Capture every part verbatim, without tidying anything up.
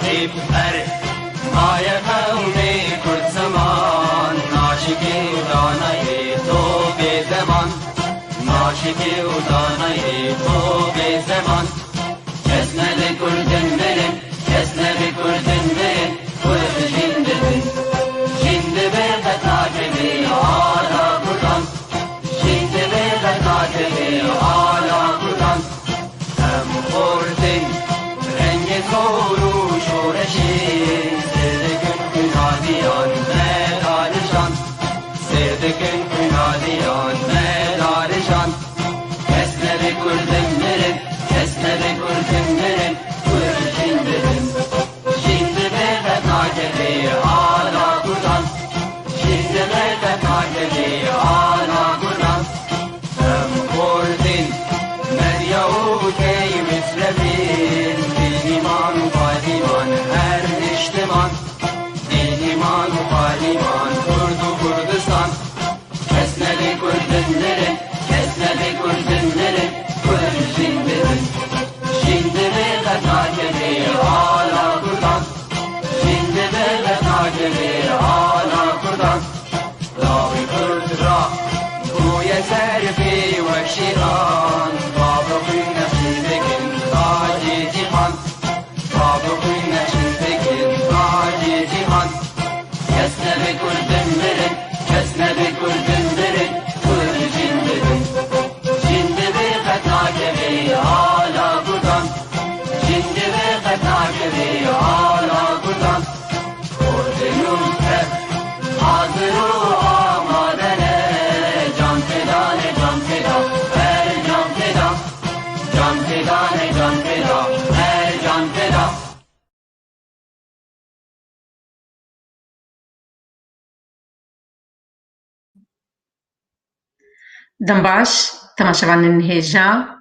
Hep her maye qewmê Kurd ziman, naşikê û danayê to bê zeman, naşikê û danayê to bê zeman. Kes nebe Kurdin mirin, kes nebe Kurdin mirin, Kurd jin dibin. Jin dibe qet nakeve ala Kurdan. Jin dibe qet nakeve ala Kurdan. Em xortin rengê zor û şoreşê, sêr dikin xwîna diyan me darijan. Sêr dikin xwîna diyan me darijan. Kes nebe Kurdin mirin, kes nebe Kurdin mirin, Kurd jin dibin. Jin dibe qet nakeve ala Kurdan. Jin dibe qet nakeve ala Kurdan. Em xortin medya û key mislevin, bînîman û padîman her niştiman. Bînîman û padîman Kurd û Kurdistan. Kes nebe Kurdin mirin, kes nebe Kurdin mirin, Kurd jin dibin. Jin dibe qet nakeve ala Kurdan. Jin dibe qet nakeve ala Kurdan. Lawê Kurd ra bûye ser pê wek şêran. Bavê xwîn nexşîn dikin tacê cîhan. Bavê xwîn nexşîn dikin tacê cîhan. Kes nebe Kurdin mirin, kes nebe Kurdin mirin, Kurd jin dibin. Jin dibe qet nakeve ala Kurdan. Jin dibe qet nakeve ala Kurdan. Kurdin û Kurd hazir û amade ne, can feda ne, can feda, her can feda. Can feda ne, can feda, her can feda. Dem baş, temaşevanên hêja.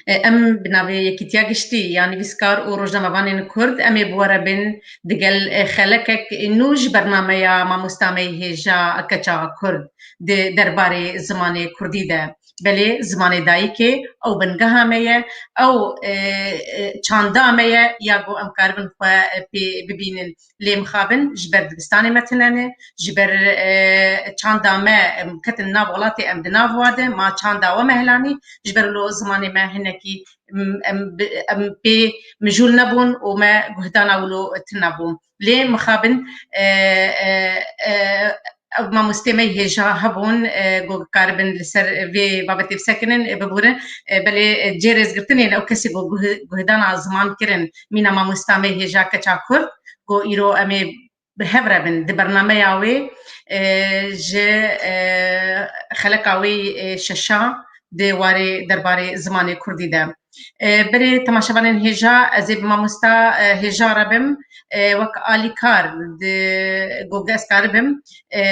E, em bi navê Yekîtiya Giştî ya Nivîskar û Rojnamevanên Kurd, em ê bi we re bin digel, e, xelekek nû ji bernameya mamosta me yê hêja Keça Kurd di derbarê zimanê Kurdî de. Belê zimanê dayikê ew bingeha me ye, ew, e, e, çanda me ye, ya ku em karibin xwe, e, pê bibînin. Lê mixabin ji ber dibistanê me tune ne, ji ber, e, çanda me, em ketin nav welatê, em di nav wa de, ma çanda we me helanî, ji ber wilo zimanê me hinekî, em, em bi, em pê mijûl nebûn û me guhdana wilo tune bû. Lê mixabin, e, e, e, ev mamostê me hêja hebûn, e, ku karibin li ser vê babetê bisekinin, e, biborin. E, belê, e, cê rêzgirtinên ew kesê ku guh-, guhdana ziman kirin, mîna mamosta me hêja Keça Kurd, ku îro em ê bi hev re bin di bernameya wê, e, ji, e, xeleka wê, e, şeşa di warê derbarê zimanê kurdî de. E, berê temaşevanên hêja, ez ê bi mamosta, e, hêja re bim, e, wek alîkar di, ku ez karibim, e,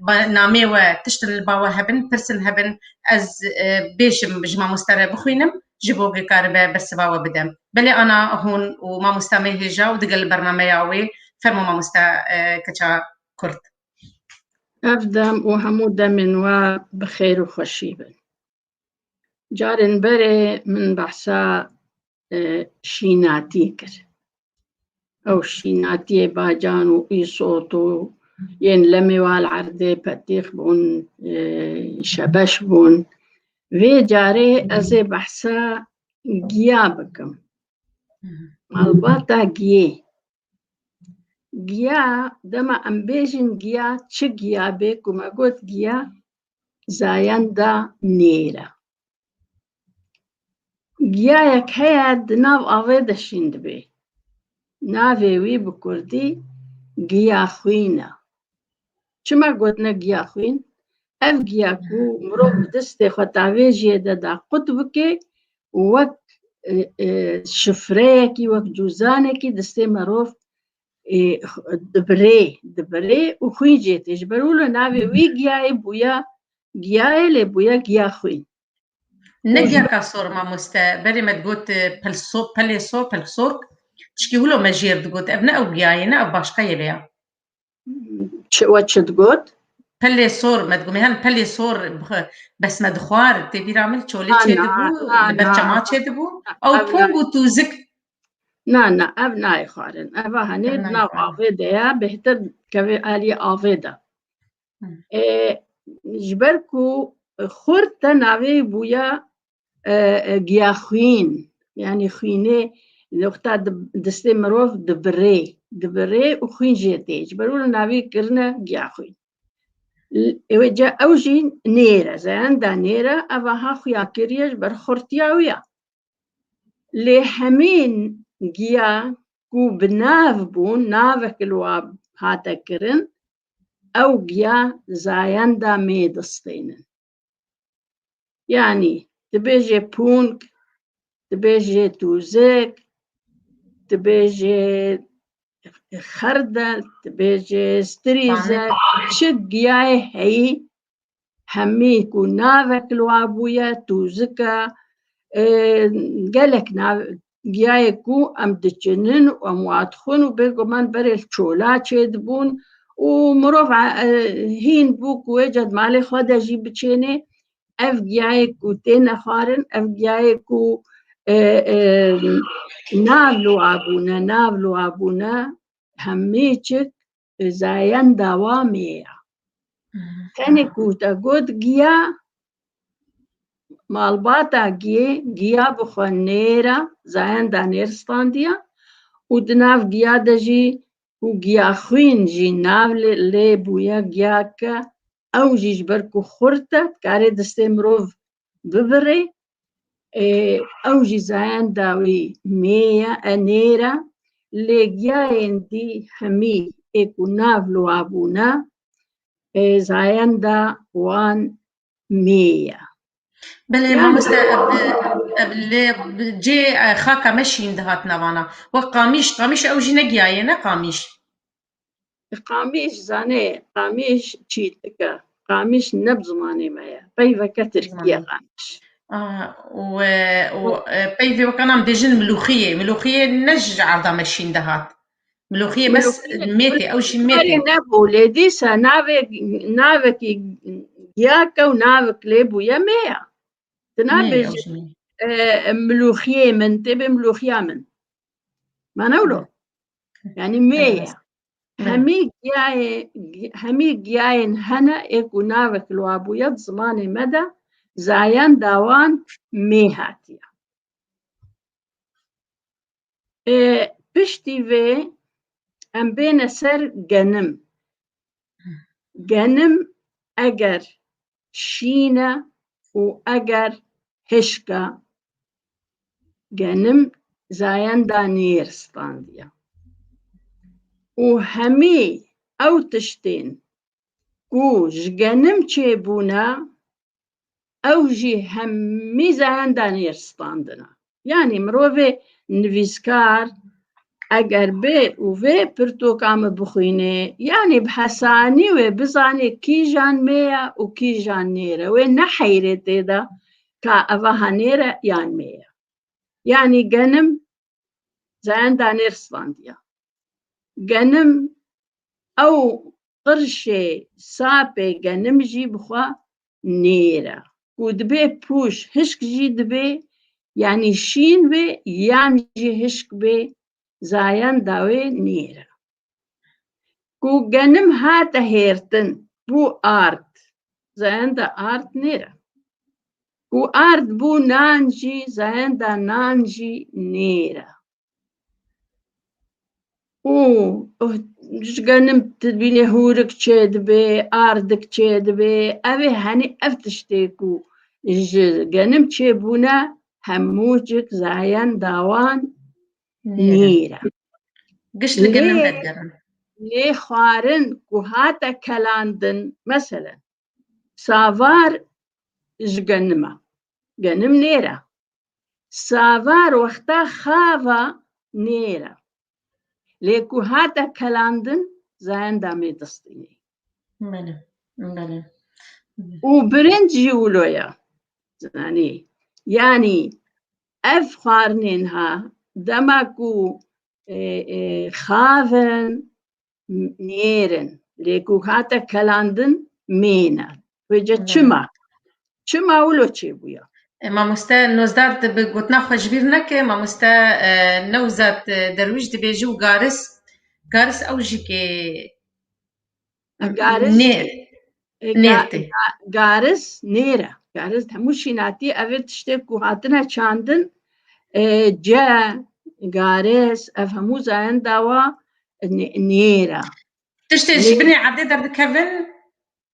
ba-, namê we, tiştin li ba we hebin, pirsin hebin, ez, e, bêjim ji mamosta re bixwînim, ji bo ku karibe bersiva we bide. Belê ana hûn û mamosta me hêja û digel bernameya wê, fermo mamosta, e, Keça Kurd. Ev dem û hemû demên we bi xêr û xweşî bin. Carên berê min behsa, e, şînatî kir. Ew şînatiyê bacan û îsot û yên lemê wal erdê petîx bûn, e, şebeş bûn. Vê carê ez ê behsa giya bikim. Malbata giyê. Giya, dema em bêjin giya, çi giya bê, ku me got giya, zayenda nêr e. Giyayek heye di nav avê de şîn dibê. Navê wî bi kurdî giya xwîn e. Çima gotine giya xwîn? Ev giya ku mirov bi destê xwe tavêjiyê de da qut bike û wek, e, e, şifreyekî, wek cûzanekî destê mirov, e, dibirê, dibirê û xwîn jê tê. Ji ber wilo navê wî giyayê bûya giyayê, lê bûya giya xwîn. Ne giyaka sor mamoste, berê me digot, e, pelso-, pelê sor, pelsork. Tişkî wilo me jêr digot. Ev ne ew giyayê, ne ev başqeyê vê ya. Çi, we çi digot? Pelê sor, me digot, me han pelê sor bix-, bes me dixwar, tê bîra min çolê çêdibû, li ber çema çêdibû. Ew pûng û tûzik. Na, na, ev nayê xwarin. Eva henê di nav avê de ye, bêhtir kevê aliyê avê de. E, ji ber ku xurte navê bûye, e, e, giyaxwîn, yanî xwînê wexta di, destê mirov dibirê, dibirê û xwîn jê tê. Ji ber wilo navê kirine giyaxwîn. L-, ewê ca ew jî nêr e, zayenda nêr e, eva ha xuya kiriye ji ber xurtiya wî ya. Lê hemî giya ku bi nav bûn, navek li wa hate kirin, ew giya zayenda mê distênin. Yanî, dibêje pûnk, dibêje tûzik, dibêje xerdel, dibêje strîze, çi giyayê heyî, hemî ku navek li wa bûye, tûzik e, e, gelek nav, giyayê ku em diçinin û em wa dixwin û bêguman berê li çola çêdibûn û mirov, e, hîn bû ku wê ca di malê xwe de jî biçênê. Ev giyayê ku têne xwarin, ev giyayê ku, e, e, nav li wa bûne, nav li wa bûne, hemî çik zayenda wa mê ya. Tenê ku te got giya, malbata giyê, giya bi xwe nêr e, zayenda nêr standiye û di nav giya de jî ku giyaxwîn jî nav lê, lê bûye giyake, ew jî ji ber ku xurt e, dikarê destê mirov bibirê, e, ew jî zayenda wî mê ye, e, nêr e, lê giyayên dî hemî ê ku nav li wa bûne, e, zayenda wan mê ye. Belê, mamoste, ev, ev lê cê, e, xaka me şîn dihat navana. Wek qamîş, qamîş ew jî ne giyayê, ne qamîş. Qamîş, zanê, qamîş çî dike. Qamîş ne bi zimanê me ye. Peyveke tirkî ye qamîş. Ah, û, e, û, e, peyvê wekana em dêjin milûxiyê. Milûxiyê ne ji erda me şîn dihat. Milûxiyê bes mêtê, ew jî mêtê. Nebû, lê dîsa navek, navekî giyake û navek lê bûye mê ya. Tu nabêjî, e, milûxiyê min, tê bê milûxiya min. Mana wilo? Yanî mê ye. Hemî giyayê, hemî giyayên hene ê ku navek li wa bûye di zimanê me de zayenda wan mê hatiye. E, piştî vê em bêne ser genim. Genim eger şîn e û eger hişk e, genim zayenda nêr standiye. Û hemî ew tiştên ku ji genim çêbûne, ew jî hemî zayenda nêr standine. Yanî mirovê nivîskar eger bê û vê pirtûka min bixwînê, yanî bi hesanî wê bizanê kîjan mê ye û kîjan nêr e. Wê neheyirê tê de ka eva ha nêr e yan mê ye. Yanî genim zayenda nêr standiye. Genim ew qirşê sapê genim jî bi xwe nêr e. Ku dibê pûş hişk jî dibê, yanî şîn bê yan jî hişk bê, zayenda wê nêr e. Ku genim hate hêrtin, bû ard, zayenda ard nêr e. Ku ard bû nan jî, zayenda nan jî nêr e. Û, û ji genim tu dibînê hûrik çêdibê, ardik çêdibê, ev ê henî ev tiştê ku ji genim çêbûne, hemû cik zayenda wan nêr e. Giş li genim vedigerin. Lê xwarin ku hate kelandin, meselen, savar ji genim e. Genim nêr e. Savar wexta xava nêr e. Lê ku hate kelandin, zayenda mê distînê. Belê, belê. Û birinc jî wilo ye. Zanî, yanî ev xwarinên ha, dema ku, e, e, xavin, nêr in. Lê ku hate kelandin, mê ne. Vêce çima? Çima wilo çêbûye? E, mamoste Nozdar, tu bi gotina xwe ji bîr neke, mamoste, e, Newzat, e, Derwîş dibêje û Garis. Garis ew jî kê Garis, nê, e, nêr ga-, tê. Ga-, garis nêr e. Garis hemû şînatî ev ê tiştê ku hatine çandin, e, ce, garis, ev hemû zayenda wa nê-, nêr e. Tiştê ji binê erdê derdikevin,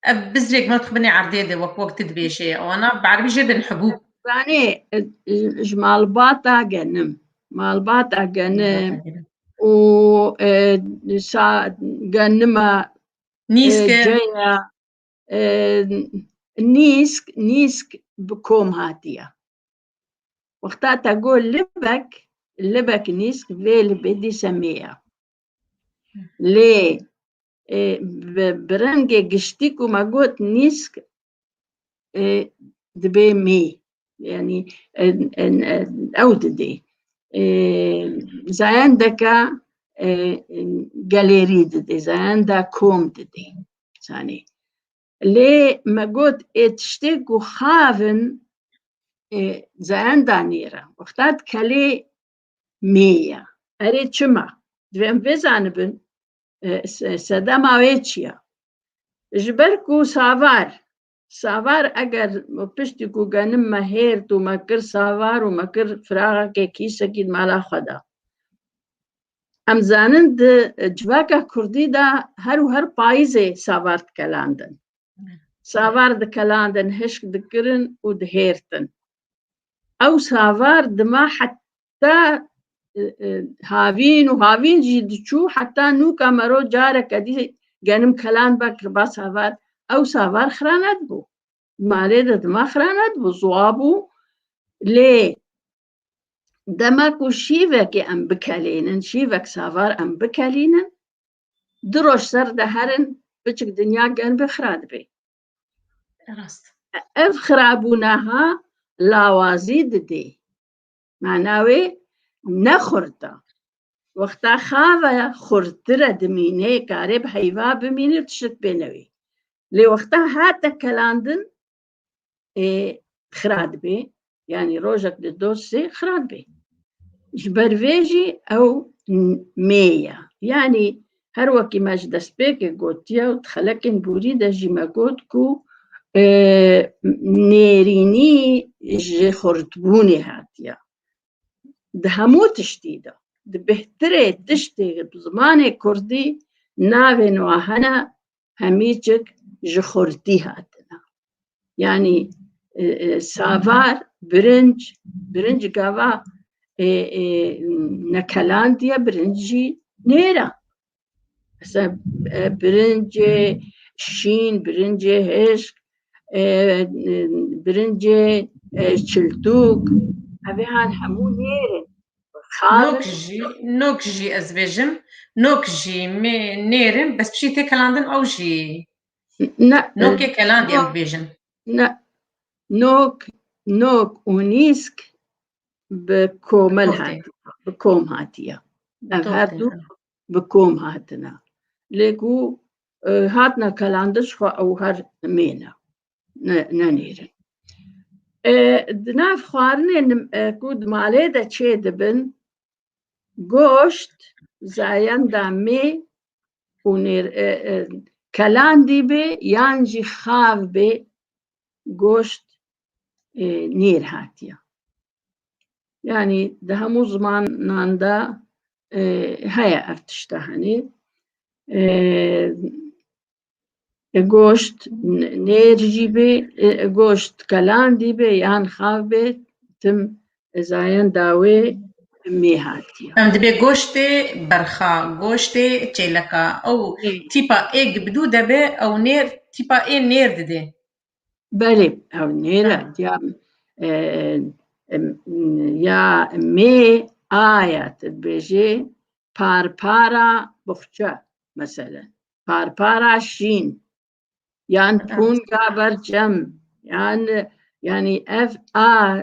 ev bizrêk me dixwe binê erdê de, wek, wek tu dibêjê. Wana bi erbî jê dibin hibûb. Zanê, e, ji malbata genim. Malbata genim û, e, sa-, genima, e, nîsk e, ceya, e, nîsk, nîsk bi kom hatiye. Wexta te got libek, libek nîsk vê libê dîse mê ye. Lê, e, bi, bi rengê giştî ku me got nîsk, e, dibê mê. Yanî, e, e, e, ew didê. E, zayendeke, e, e, gelêrî didê, zayenda kom didê. Zanî. Lê me got ê tiştê ku xav in, e, zayenda nêr e. Wexta dikelê mê ye. Erê çima? Divê em vê zanibin, e, se-, sedema wê çi ye? Ji ber ku savar, savar eger piştî ku genim me hêrt û me kir savar û me kir firaxekê kîsekî di mala xwe de. Em zanin di civaka kurdî de her û her payîzê savar dikelandin. Savar dikelandin, hişk dikirin û dihêrtin. Ew savar dima heta, e, e, havîn û havîn jî diçû, heta nûka mero careke dî genim keland be kiriba savar. Ew savar xira nedibû. Malê de dima xira nedibû, ziwa bû. Lê dema ku şîvekê em bikelînin, şîvek savar em bikelînin, du roj ser de herin, piçik dinya germ be, xira dibe. Rast. Ev xirabûna ha lawazî didê. Mana wê ne xurt e. Wexta xav e xurtir e dimîne, karê bi heyva bimîne, tişt pê newê. Lê wexta hate kelandin, ê, xira dibe. Yanî rojek di do sê xira dibe. Ji ber vê jî ew n-, mê ye. Yanî her wekî me ji destpêkê gotiye û di xelekên borî de jî me got ku, e, nêrînî ji xurtbûnê hatiye. Di hemû tiştî de, di bêhtirê tiştê bi zimanê kurdî navên wa hene, hemîçik ji xurtî hatine. Yanî, e, e, savar, birinc, birinc gava, e, e, nekelandiye, birinc jî nêr e. Mesela, e, birincê şîn, birincê hişk, e, e, birincê, e, çiltûk, evê han hemû nêr in. Xav in. Nok jî, nok jî ez bêjim, nok jî mê-, nêr in, bes piştî tê kelandin ew jî. Ne, nokê kelandî em bêjin. Ne, nok, nok û nîsk bi komel hatiye, bi kom hatiye. Ev her du bi kom hatine. Lê ku, e, hatine kelandin, ji xwe ew her mê ne. Ne, ne nêr in. E, di nav xwarinên, e, ku di malê de çê dibin, goşt zayenda mê û nêr, e, e, kelandî bê yan jî xav bê, goşt, e, nêr hatiye. Yanî di hemû zimanan de, e, heye ev tişta, henî, e, e, goşt n-, nêr jî bê, e, goşt kelandî bê yan xav bê, tim zayenda wê mê hatiye. Em dibê goştê berxa, goştê çêleka, ew tîpa ê gibdû de be, ew nêr, tîpa ê nêr didê. Belê, ew nêr e, ya, e, em, ya mê aya, tu dibêjê parpara buxçe, meselen. Parpara şîn, yan punga berçem, yan, yanî ev a,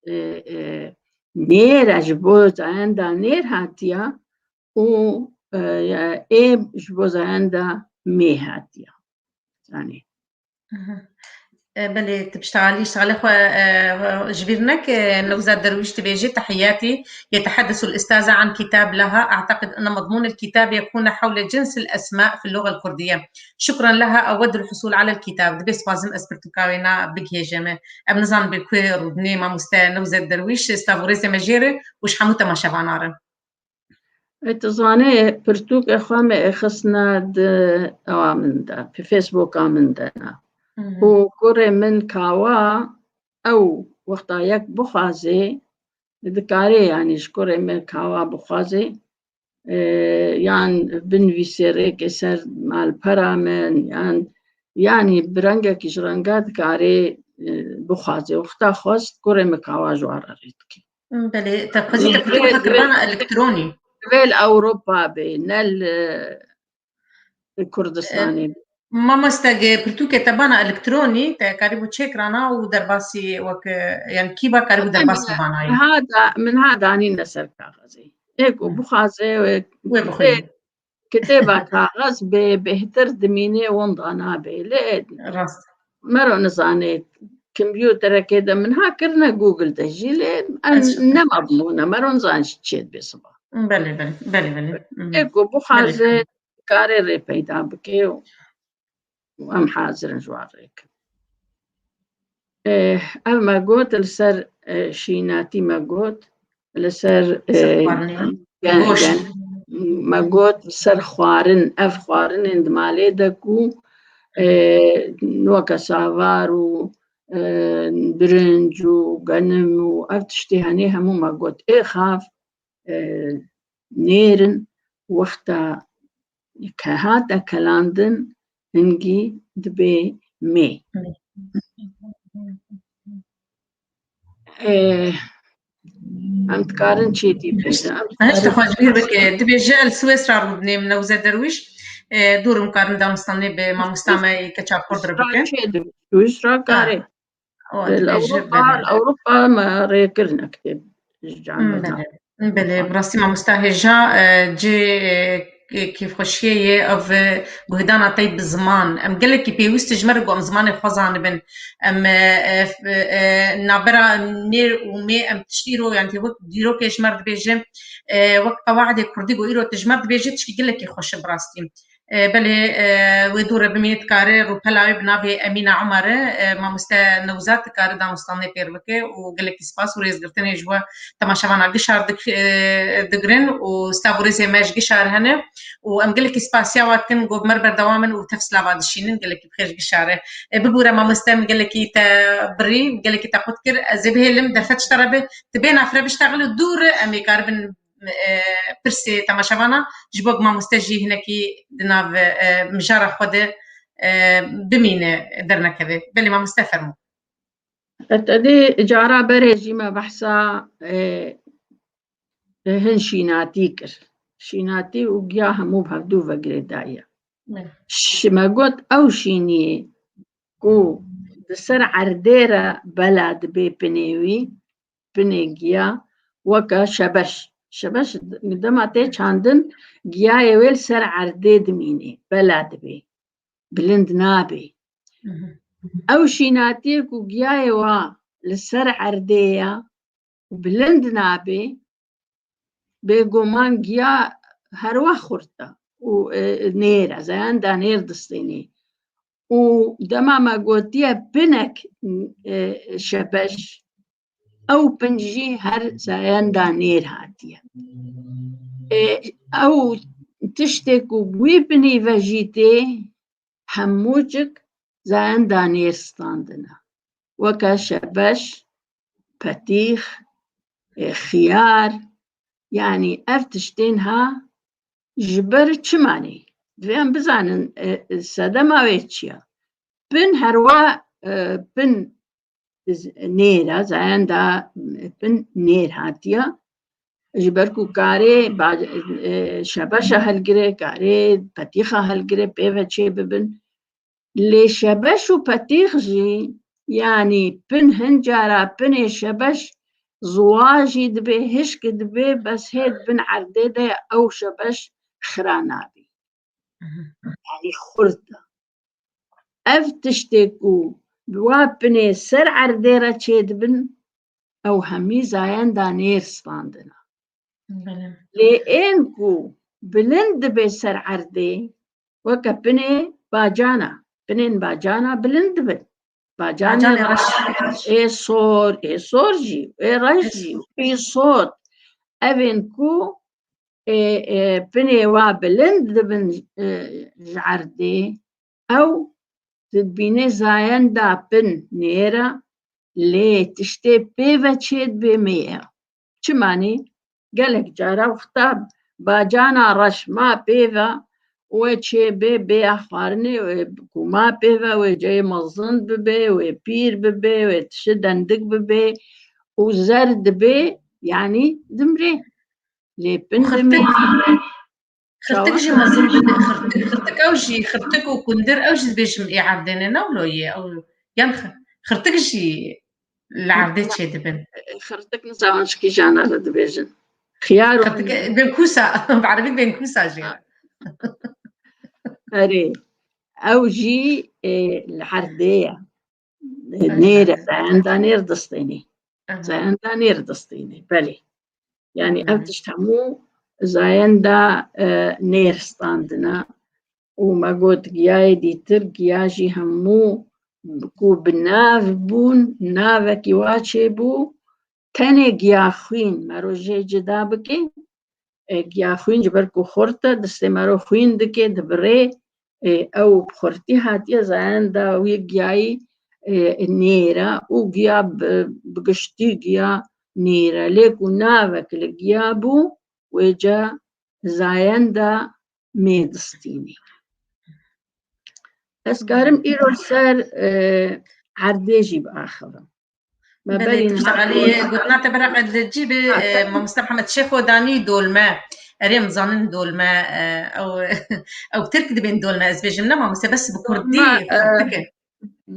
e, e, nêr e, ji bo zayenda nêr hatiya û, e, ê ji bo zayenda mê hatiya. Yanî. Aha. E, belê, tu pişta alî, îştixalê xwe, e, ji bîr neke, Newzat Derwîş dibêje, "تحياتي، يتحدث الأستاذة عن كتاب لها، أعتقد أن مضمون الكتاب يكون حول جنس الأسماء في اللغة الكردية. شكرا لها، أود الحصول على الكتاب." Dibê, dixwazim ez pirtûka wêna bigihêje me. Em nizanin bi ku rûdinê mamoste Newzat Derwîş, stav û rêzê me jê re û ji hemû temaşevana re. E, tu zanê, pirtûkê xwe me ê xistine di ewa min de, pê Facebooka min de ne. Hı hı. Û kurê min kawa ew wexta yek bixwazê, dikarê, yanî ji kurê min kawa bixwazê, e, yan binivîsê rêkê ser malpera min, yan, yanî bi rengekî ji renga dikarê, e, bixwazê. Wexta xwest kurê min kawa ji wan re rê dikê. Belê, te xwezî te pirtûkê xwe kir bana elektronî. Vê li Ewropa bê, ne li Kurdistanê bê. Mamoste, ge pirtûkê te bana elektronî, te karîbû çêkirana û derbasî wek, e, yani kî ba karîbû derbas bibana yê. Min ha da-, min ha danîne ser kaxezê. Ê ku bixwaze wê, wê bixwîne. Kitêba kaxez bê bêhtir dimînê, wenda nabê. Lê rast. Mero nizanê, kompûterekê de min ha kirine Google de jî, lê em ne mezmûn e, mero nizanê çi çê dibê siba. Belê, belê, belê, belê. Ê ku bixwaze, karê rê peyda bike û û em hazir in ji wan rêkin. Eh, ev me got li ser, eh, şînatî me got, li ser, eh, xwarinê, gen-, goşt, gen-, me got li ser xwarin, ev xwarinên di malê de ku, eh, weke savar û, eh, birinc û genim û ev tiştê henê hemû me got. Ê xav, e, nêr in, wexta ke hate kelandin, hingî dibê mê. E, em dikarin çêtî bêjin. Em dikarin... Hişt xwe ji bîr bike. Dibêje, li Swêsra rûdinê min, Newzat Derwîş. E, dûr im karin danûstanê bi mamosta me yê keça Kurd re bikin. Swêsra çê dibê? Swêsra karê. Li Ewropa, li Ewropa me rêkirine kitêb ji cem me da. Belê, belê, bi rastî mamosta hêja, e, cê, e, kêfxweşiyê ye ev, e, guhdana te bi ziman. Em gelekî pêwîst ji me re ku em zimanê xwe zanibin. Em, e, e, e, navbera nêr û mê em tiştî îro, yani wek dîrokê ji me re dibêje, e, wek qewaidê kurdî ku îro tu ji me re dibêje, tiştî gelekî xweş e bi rastî. E, belê, e, wê dû re bimîne, dikare rûpela wê bi navê Emîna Omer e, e, mamoste Newzat dikare danûstanê pêr bike û gelekî spas û rêzgirtinê ji we temaşevana Gişar dik-, e, digirin û stav û rêzê me ji Gişar hene û em gelekî spasiya we dikin, ku bi me re berdewam in û tev silava dişînin, gelekî bi xêr ji Gişar e. E, bibûre mamoste, min gelekî te birî, gelekî te qut kir, ez ê bihêlim derfet ji te re be, tu bê navre biştexil û dû re em ê karibin e, pirsê temaşevana, ji bo ku mamoste jî hinekî di nav, e, mijara xwe de, e, bimîne, dernekeve. Belê mamoste, fermo. Te dê cara berê jî me behsa, e, hin şînatî kir. Şînatî û giya hemû bi hevdû ve girêdayî ye. Ne. Şi-, me got ew şîniyê ku di ser erdê re bela dibê pinê wî, pinê giya weke şebeş. Şebeş dema tê çandin, giyayê wê li ser erdê dimînê, bela dibê, bilind nabê. Mhm. Ew şînatiyê ku giyayê wa li ser erdê ya û bilind nabê, bêguman giya herwa xurt e û, e, nêr e, zayenda nêr distînê. Û dema me gotiye pinek, e, şebeş, ew pin jî her zayenda nêr hatiye. E, ew tiştê ku bi wî pinî ve jî tê, hemûcik zayenda nêr standine. Weke şebeş, petîx, e, xiyar, yanî ev tiştên ha ji ber çima nê? Divê em bizanin, e, e, sedema wê çi ye? Pin herwa, e, pin z-, nêr e, zayenda pin nêr hatiye. Ji ber ku karê ba-, e, şebeşa hilgire, karê petîxa hilgire, pê ve çê bibin. Lê şebeş û petîx jî, yanî pin hin cara pinê şebeş ziwa jî dibê, hişk dibê, bes hê di bin erdê de ew şebeş xira nabî. Mhm. Yanî xurt e. Ev tiştê ku wa pinê ser erdê re çêdibin, ew hemî zayenda nêr standina. Lê ên ku bilind dibe ser erdê, weke pinê bacana, pinên bacana bilind dibin. Bacanê reş, ê sor, ê sor jî, ê reş jî, ê sot. Evên ku ê, ê, pinê wa bilind dibin, e, ji erdê, ew dibîne zayenda pin nêr e, lê tiştê pê ve çêdibe mê ye. Çimanî gelek cara wexta bacana reş ma pê ve, wê çê bê, bêya xwarinê, wê ku ma pê ve, wê cayê mezin bibe, wê pîr bibe, wê tişi dendik bibe û zer dibe, yanî dimrê. Lê pin dimê. Xirtik jî mezin dibe, xirtik, xirtik ew jî, xirtik û kundir ew jî dibêjin ê erdê ne, ne wilo ye, ew yan xi-, xirtik jî li erdê çêdibin. Xirtik nizanim ji kîjan re dibêjin. Xiyar û Xirtik, benkusa, bi erebî benkusa jî. Ha. Erê, ew jî, e, li erdê ye. Nêr e, zayenda nêr distînê. Aha. Zayenda nêr distînê, belê. Yanî ev Hı hı. tişt hemû zayenda, e, nêr standina. Û me got giyayê dîtir, giya jî hemû ku bi nav bûn, navekî wa çêbû, tenê giya xwîn, mero jê cida bike, e, giya xwîn ji ber ku xurt e, destê mero xwîn dike, dibirê, e, ew bi xurtî hatiye zayenda wî giyayî, e, nêr e û giya bi, bi giştî giya nêr e. Lê ku navek li giya bû, wê ca zayenda mê distînî. Ez karim îro ser, e, erdê jî biaxivim. Me Belê, berî tu niha şeqelî gotina te bira qed li cî bi, Ha, e, te- mamoste Mihemed Şêxo danî dolme. Erê, em zanin dolme, e, ew, ew tirk dibên dolme, ez bêjim ne mamoste, bes bi kurdî Dolma, e, xirtik e.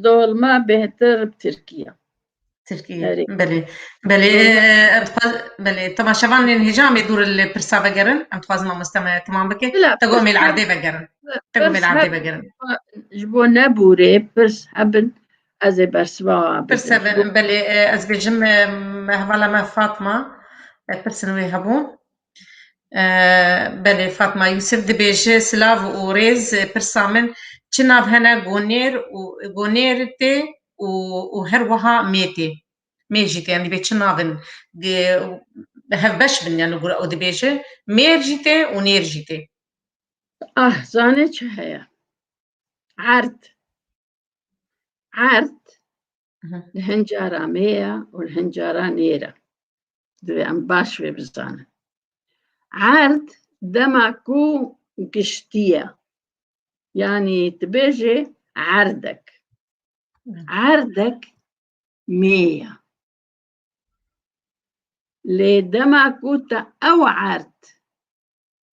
Dolma bêhtir bi tirkî ye. Tirkî. Erê. Belê. Belê, Dolma. e, em dixwaz-, belê, temaşevanên hêja em ê dûr li pirsa vegerin. Em dixwazin mamoste me temam bike. Bila, Te got em ê li pirs erdê heb-, vegerin. Te got em ê pirs li erdê heb-, vegerin. Ji bo nebûrê pirs hebin. Ez ê bersiva Pirs bidim. Hebin, belê, e, ez bêjim, e, hevala me Fatma, e, pirsên wê hebûn. E, belê, Fatma Yusuf dibêje, silav û rêz, e, pirsa min, çi nav hene gonêr û gonêr tê û, û her wiha mê tê? Mê jî tê, em dibê çi nav in? Di, hevbeş bin, yani, gura ew dibêje, mêr jî tê û nêr jî tê. Ah, zanê çi heye? Erd. Erd Hı hı. li hin cara mê ye û li hin cara nêr e. Divê em baş vê bizanin. Erd dema ku giştî ye. Yanî dibêjê erdek. Hı. Erdek mê ye. Lê dema ku te ew erd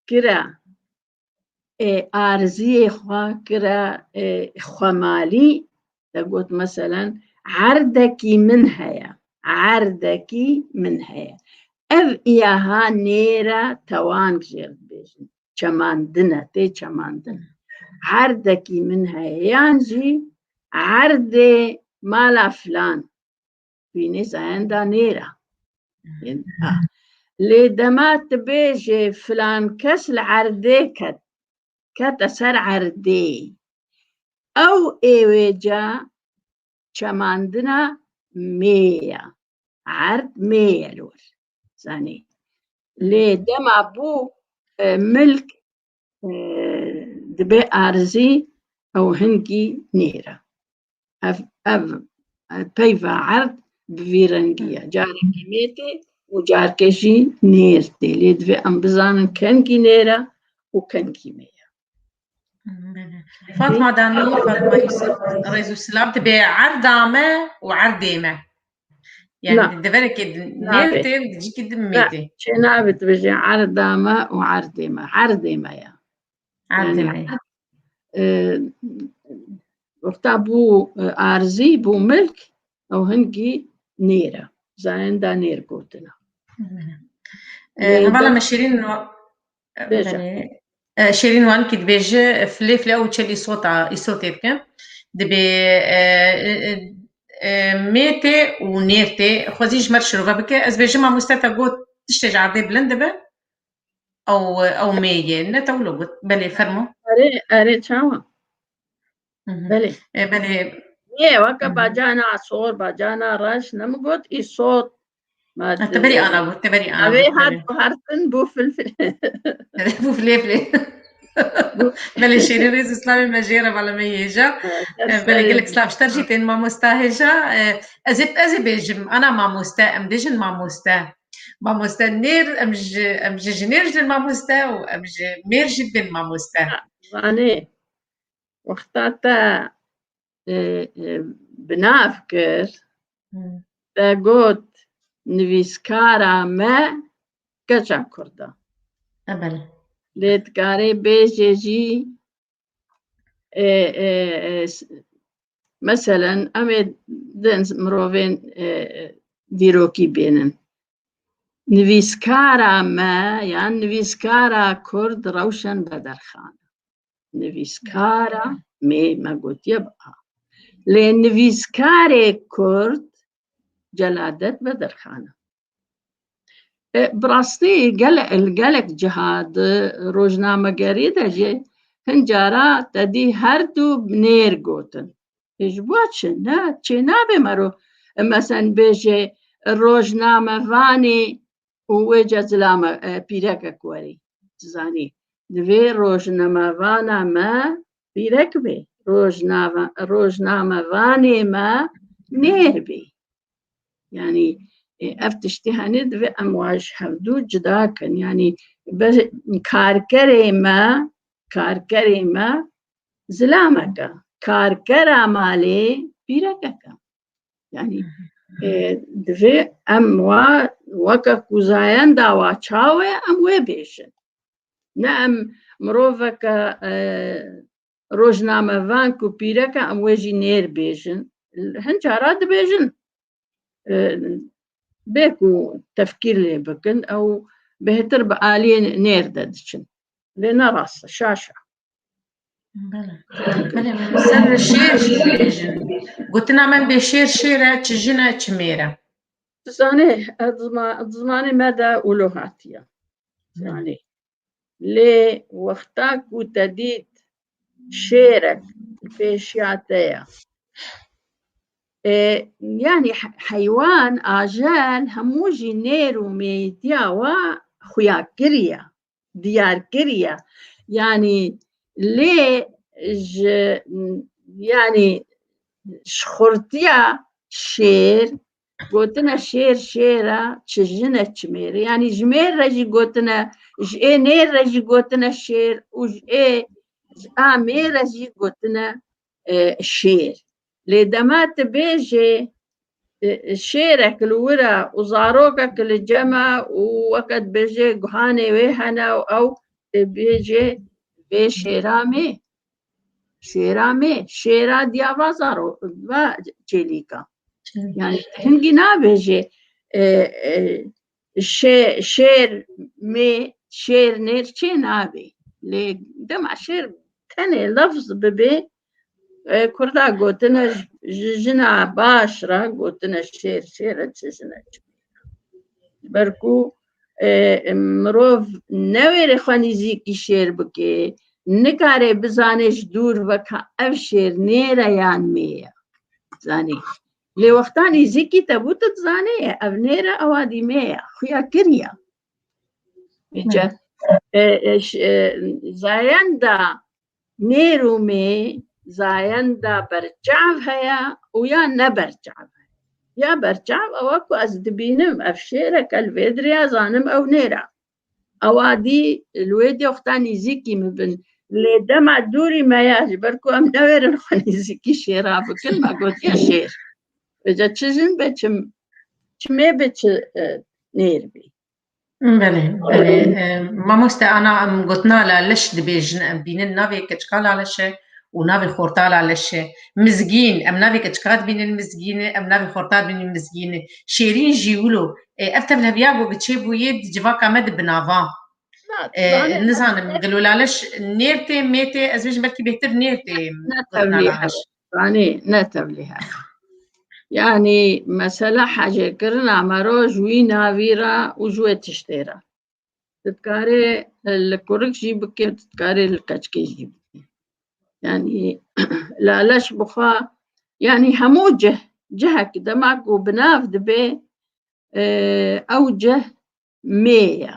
kire, e, arziyê xwe kire, e, xwemalî, te got, meselen, erdekî min heye, erdekî min heye. Ev iyaha nêr e, tewank jê re dibêjin. Çemandin e, tê çemandin. Erdekî min heye. Yan jî erdê mala filan. Bînî zayenda nêr e. Ha. Lê dema tu bêjê filan kes li erdê ket, kete ser erdê. Ew ê wê ca çemandina mê ye. Erd mê ye li wir. Zanî. Lê dema bû, e, milk, e, dibe arzî ew hingî nêr e. Ev, ev, ev peyva erd bi vî rengî ye. Carekî mê tê û carke jî nêr tê. Lê divê em bizanin kengî nêr e û kengî mê ye. Belê. Fatma Danî, Fatma Yusuf, rêz û silav, dibe erda me û erdê me. Yani Na. di deverekê di nêr Nabê. tê, di cîkî di mê Na, tê. Çê nabê tu bêjê erda me û erdê me. Erdê me ya. Erdê Yani me ya. erd, e, wexta bû, e, arzî, bû milk, ew hingî nêr e. Zayenda nêr gotin e. E, Lê hevala de- me Şêrîn wa-, e, Bêje. belê. E, Şêrîn Wankî dibêje, filê filê ew çel îsota, îsotê dike. Dibê, e, e, e, mê tê û nêr tê. Xwezî ji me re şirove bike. Ez bêjim mamoste te got tiştê ji erdê bilind dibe. Ew, ew mê ye. Ne te wilo got. Belê, fermo. Erê, erê, çawa? Mhm. Belê. E, belê. Yê, weke Mhm. bacana sor, bacana reş, ne min got, î sot. Ma Ha, te berî ana got, te berî ana Evê got, hat belê. Guhertin bû filfilê. Bû filê filê. Belê, şêrî rêz û slavê me jê re, bala me yê hêja. E, belê, gelek slav ji te jî tên mamosta hêja. E, ez ê, ez ê bêjim, ana mamoste, em bêjin mamoste. Mamoste nêr, em ji, em ji jinêr jin mamoste û em ji mêr jî bin mamoste. Zanê, wexta te, e, e, bi nav kir, Hmm. te got nivîskara me keça Kurd e. E, belê. Lê dikarê bêjê jî, e, e, e, s-, meselen, em ê din mirovên, e, e, dîrokî bênin. Nivîskara me, yan nivîskara Kurd Rewşen Bedirxan e. Nivîskara mê me gotiye bi a. Lê nivîskarê Kurd Celadet Bedirxan e. E, bi rastî gele-, li gelek ciha di rojnamegerî de jî hin cara te dî her du bi nêr gotin. E, ji bo çi? Ne, çê nabe mero, e, mesen bêje rojnamevanê û wê ce zilame, e, pîrekek werî. Zanî, divê rojnamevana me pîrek bê. Rojnava-, rojnamevanê me nêr bê. Yanî, e, ev tiştî henê divê em wa ji hevdû cida kin. Yanî, be-, karkerê me, karkerê me zilamek e. Karkera malê pîrekek e. Yanî, e, divê em wa weke ku zayenda wa çaw e, em wê bêjin. Ne em miroveke, e, rojnamevan ku pîrek e, em wê jî nêr bêjin. Hin cara dibêjin, e, bê ku tefkîr lê bikin, ew bêhtir bi aliyê nêr de diçin. Lê ne rast e, şaş e. Belê. Belê, ser şêr jî dibêjin. Gotina me bê şêr şêr e, çi jin e, çi mêr e. Tu zanê, e, di zima-, di zimanê me de wilo hatiye. Zanê. Lê wexta ku te dît şêrek li pêşiya te ye. E, yanî he-, heywan, ajel, hemû jî nêr û mêyîtiya wa xuya kiriye, diyar kiriye. Yanî lê ji, yanî ji xurtiya şêr, gotine şêr şêr e, çi jin e, çi mêr e. Yanî ji mêr re jî gotine, ji ê nêr re jî gotine şêr û ji ê, ji a mêr re jî gotine, e, şêr. Lê dema tu bêjê, e, e, şêrek li wir e û zarokek li cem e û weke dibêjê guhanê wê hene û ew dibêjê vê şêra mê. Şêra mê, şêra diya va zaro-, va çêlîka. Yanî hingî nabêjê, e, e, şê-, şêr mê, şêr nêr çê nabê. Lê dema şêr tenê lefz bibê, e, Kurda gotine ji, ji jina baş re gotine şêr, şêr e, çi jine çi. Ber ku, e, mirov newêrê xwe nîzîkî şêr bike, nikare bizane ji dûr ve ka ev şêr nêr e yan mê ye. Zanî. Lê wexta nîzîkî te bû, tu dizanê ye, ev nêr e, ewa dî mê ye. Xuya kiriye. Vêce, e, e, ş-, e, zayenda nêr û mê, zayenda berçav heye û ya ne berçav heye. Ya berçav ewa ku ez dibînim, ev şêrek e, li vê dirêya zanim ew nêr e. Ewa dî li wê dê wexta nîzîkî min bin. Lê dema dûrî me ya, ji ber ku em newêrin xwe nîzîkî şêra bikin, me gotiye şêr. Vêce çi jin be, çi, çi mê be, çi, e, nêr bî. Belê, belê. E, mamoste, ana, em gotina laleş dibêjin, em bînin navê keçika laleş e û navê xorta laleş e. Mizgîn, em navê keçika dibînin mizgîn e, em navê xorta dibînin mizgîn e. Şêrîn jî wilo. E, ev tevliheviya ku çêbûyê di civaka me de bi nava. E, nizanim, gelo laleş nêr tê, mê tê, ez bêjim belkî bêhtir nêr tê gotina laleş. Zanî, ne tevlî hebe. Yanî, mesela hecêkirina mero ji wî navî re û ji wê tiştê re. Tu dikarê li kurik jî bikê, tu dikarê li keçikê jî bikê. Yanî, laleş bixwe, yanî hemû cih, cihek dema ku bi nav dibe, e, ew cih mê ye.